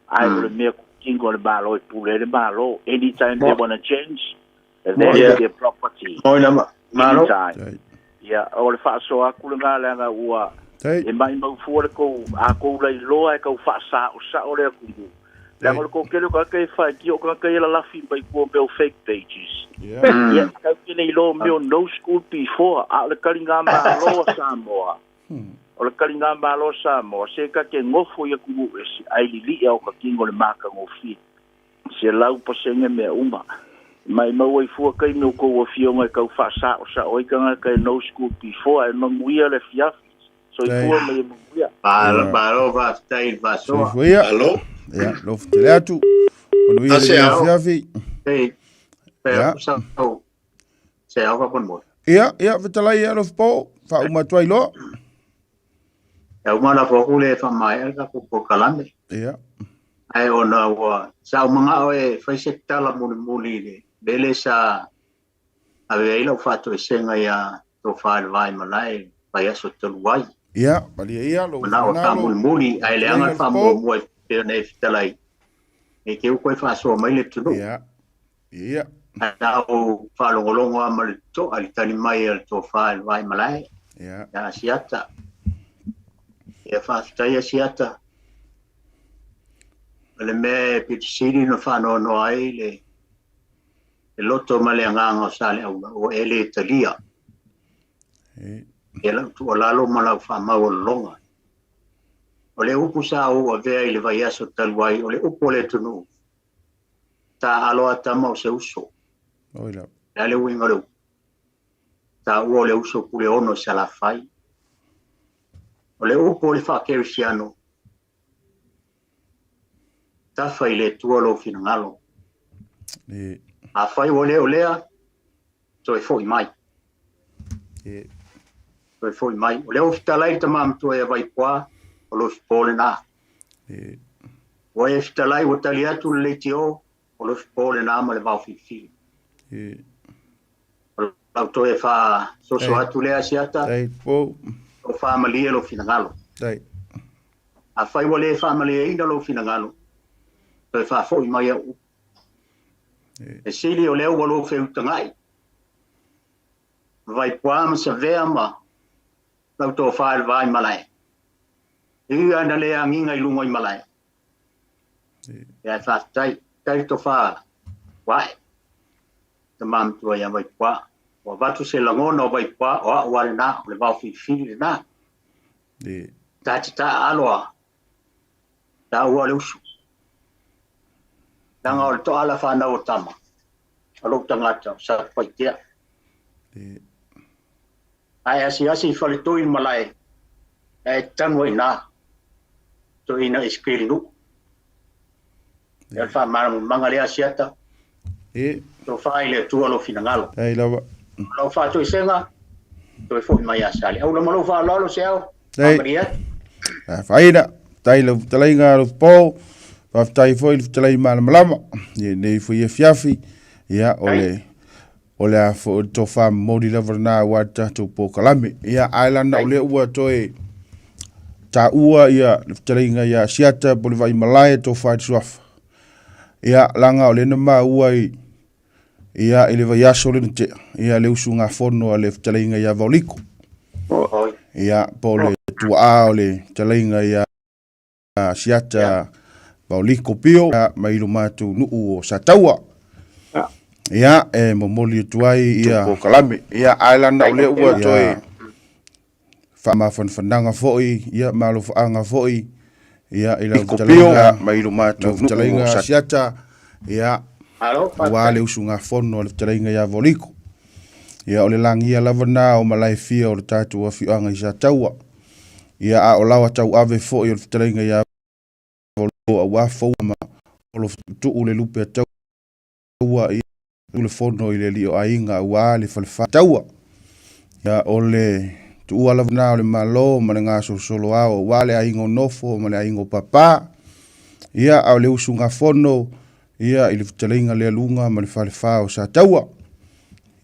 ae o le mea kutino a le Malo e pule ai le Malo, anytime they wanna change, that is their property, anytime. Ia, o le faasoa atu lena leaga ua e maimau fua le tou, a tou lailoa e tau faasaosao le atunuu. Leaga o le toatele o tagata e faitio, o tagata ia e lalafi mai tua o mea o fake pages. Ia, tatou te le iloa o mea o no school before, a o le taligamalo a Samoa, o le taligamalo a Samoa, se ta te nofo i atunuu ese, ae lili'a o ta tino i le matagofie. 100% mea uma. Maimau ai fua taimi o tou afioga e tau faasaosao ai tagata e no school before ae manuia le afiafi. Soifua ma ia manuia. Malo, malo, faafetai i le faasoa. Soifua ia. Malo. Ia, lofu tele atu. Manuia le afiafi. Ei, pe sa au se au ka mo. Ia, ia, fetalai ia lofu po, faauma atu ai loa. Ia uma la foku le faamaea le tatou polokalame. Ia. Ae ona ua sa ou manao e fai se tala mulimuli i le mele sa Ave ai lau faatoesega ia Tofa i le Vaimalae i le vaiaso talu ai. Ia, malie ia lou Manao e finagalo. faamulimuli ae leaga Fetalaiga le le Fofo. faamuamua e pei ona e fetalai, ne i te i ua toe faasoa mai le atunuu. Ia, ia. Ae na ou faalogologo lava ma le totoa i le tali mai a le Tofa i le Vaimalae Ia. ia Asiata. Ia faafetai Asiata. O le mea e pito sili ona faanoanoa ai le le loto ma le agaga o Saleaula ua e le talia ia lau tuualalo ma lau faamaualaloga. O le upu sa ou avea i le vaiaso talu ai, o le upu a le atunuu, taaalo a tama o se uso. Oi lava. O le a le uiga o le upu? Taua o le uso Puleono i Salafai. O le upu o le faakerisiano, Tafa i le Atua lou finagalo. Afai ua le o lea, toe foi mai. Toe foi mai. O lea ua fetalai le tama matua ia Vaipoa, o lou fofo lena. Ua e fetalai ua tali atu le leitio, o lou fofo lena ma le vaofilifili. O lau toe faasoso atu lea Asiata, o faamalie lou finagalo. Afai ua le faamalieina lou finagalo, toe faafoi mai au upu. E sili o lea ua lou feutagai, ma Vaipoa ma Savea ma lau tofa i le va i malae. E ui lava ina le agiga i luga i malae, ae faafetai, faafetai le tofa ua ae. Tama matua ia Vaipoa. Ua avatu se lagona o Vaipoa, o au lava lena, o le vaofilifili lena. Ta te taaalo a taua o le uso. Leaga o le toala fanau o tama, o lou tagata o Satupaitea. Ae asiasi i faletoi le malae, ae tanu ai i ina, toeaina Esekelinuu. Ia o le faamalamalamaga lea Asiata. Tofa i le Atua lou finagalo. Ai lava. O lau faatoesega, toe foi mai ia Saleaula ma lou faaaloalo Seao. Dai. Faamalie atu. Afaina. Tai lau fetalaiga lau po. Faafetai foi le fetalai malamalama. Ia nei foi afiafi. Ia o le o le a foi le tofa momoli lava lena aua le tatou polokalame. Ia ae lana o lea ua toe taua ia le fetalaiga ia Asiata po o le Vaimalae tofa i le suafa. Ia laga o lea na maua i ia i le vaiaso lea na tea, ia le usugafono a le fetalaiga ia Vaoliko. Ia po o le tuaa o le fetalaiga ia Siata Vaoliko Pio mai lo matou nuu o Sataua. Ia, e momoli atu ai ia polokalame. Ia, ae lana o lea ua toe faamafanafanaga foi, ia ma alofaaga foi, ia i lau fetalaiga mai lo matou nuu o Siata, ia, aua le usugafono a le fetalaiga ia Vaoliko. Ia, o le lagia lava na o malae fia o le tatou afioaga i Sataua. Ia, a o lawa tauave foi o le fetalaiga ia Vaoliko aua foua ma olotuutuu le lupe a taua i le fono i le alii o aiga aua le falefa taua. Ia, o le tuua lava na o le Malo ma le gasolosolo ao aua le aiga o nofo ma le aiga o papa. Ia, a o le usugafono, ia, i le fetalaiga lea luga ma le falefa o Sataua.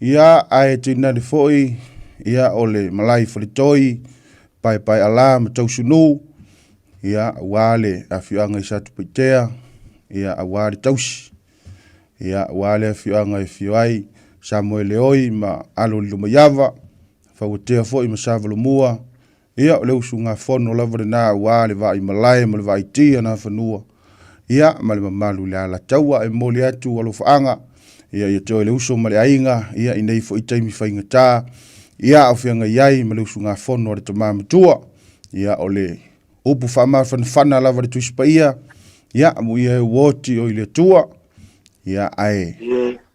Ia, ae tainane foi, ia, o le malae i Faletoi, Paepaealā ma Tausunū, ia, aua le afioaga i Satupaitea, ia, aua le tausi, ia, aua le afioaga e afio ai Samoeleoi ma Alo o Lilomaiava, Fauatea foi ma Savalomua, Ia, o le usugafono lava lena aua le vaaimalae ma le vaaiti a Nafanua, ia, ma le mamalu i le Alataua. E momoli atu alofaaga, ia, ia te oe le uso ma le aiga, ia, i nei foi taimi faigata, ia, a o feagai ai ma le usugafono a le tama matua. Ia, o le upu faamafanafana lava a le Tusi Paia, ia, amuia e uoti o i le Atua, ia, ae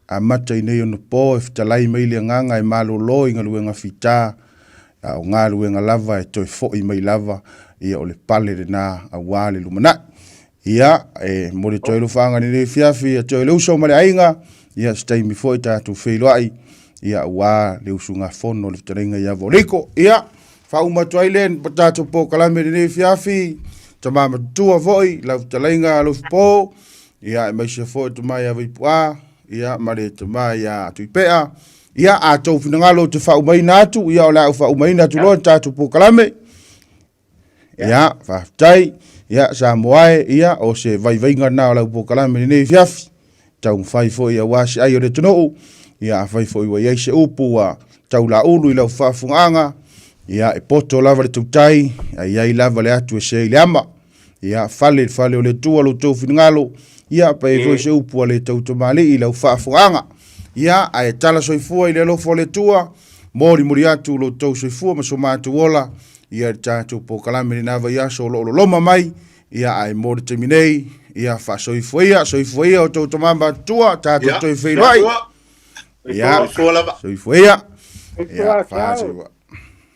amata i nei ona po e fetalai mai le agaga e malolo i galuega fita, a o galuega lava e toe foi mai lava, ia o le pale lena aua le lumanai. Ia, e momoli atu ai alofaaga i lenei afiafi ia te oe le uso ma le aiga, ia se taimi foi tatou feiloai, ia aua le usugafono a le fetalaiga ia Voliko. Ia, faauma atu ai lea i tatou polokalame i lenei afiafi, tama matutua foi, lau fetalaiga Alofipo, ia aemaise foi le tama ia Vaipu'a, ia ma le tama ia Tuipea, Ia, a tou finagalo ou te faaumaina atu, ia o le a ou faaumaina atu loa le tatou polokalame. Ia, faafetai. Ia, Samoa e, ia, o se vaivaiga lena o lau polokalame i lenei afiafi. Taumafai foi aua se ai o le atunuu. Ia, afai foi ua i ai se upu ua taulaulu i lau faafofogaaga, ia, e poto lava le tautai, ae i ai lava le atu e se i le ama. Ia, fale i le fale o le Atua lo outou finagalo, ia, pe i ai foi se upu a le tautamalii i lau faafofogaaga. Ia, ae tala soifua i le alofa o le Atua, molimoli atu lo outou soifua ma so matou ola, ia le tatou polokalame i lena vaiaso o lo o loloma mai, ia, ae mo le taimi nei, ia, faasoifua ia, soifua ia outou tama matutua, tatou Ia, toe feiloai. soifua. Ia, Soifua lava. soifua ia. Soifua, Ia, ciao. fasoifua.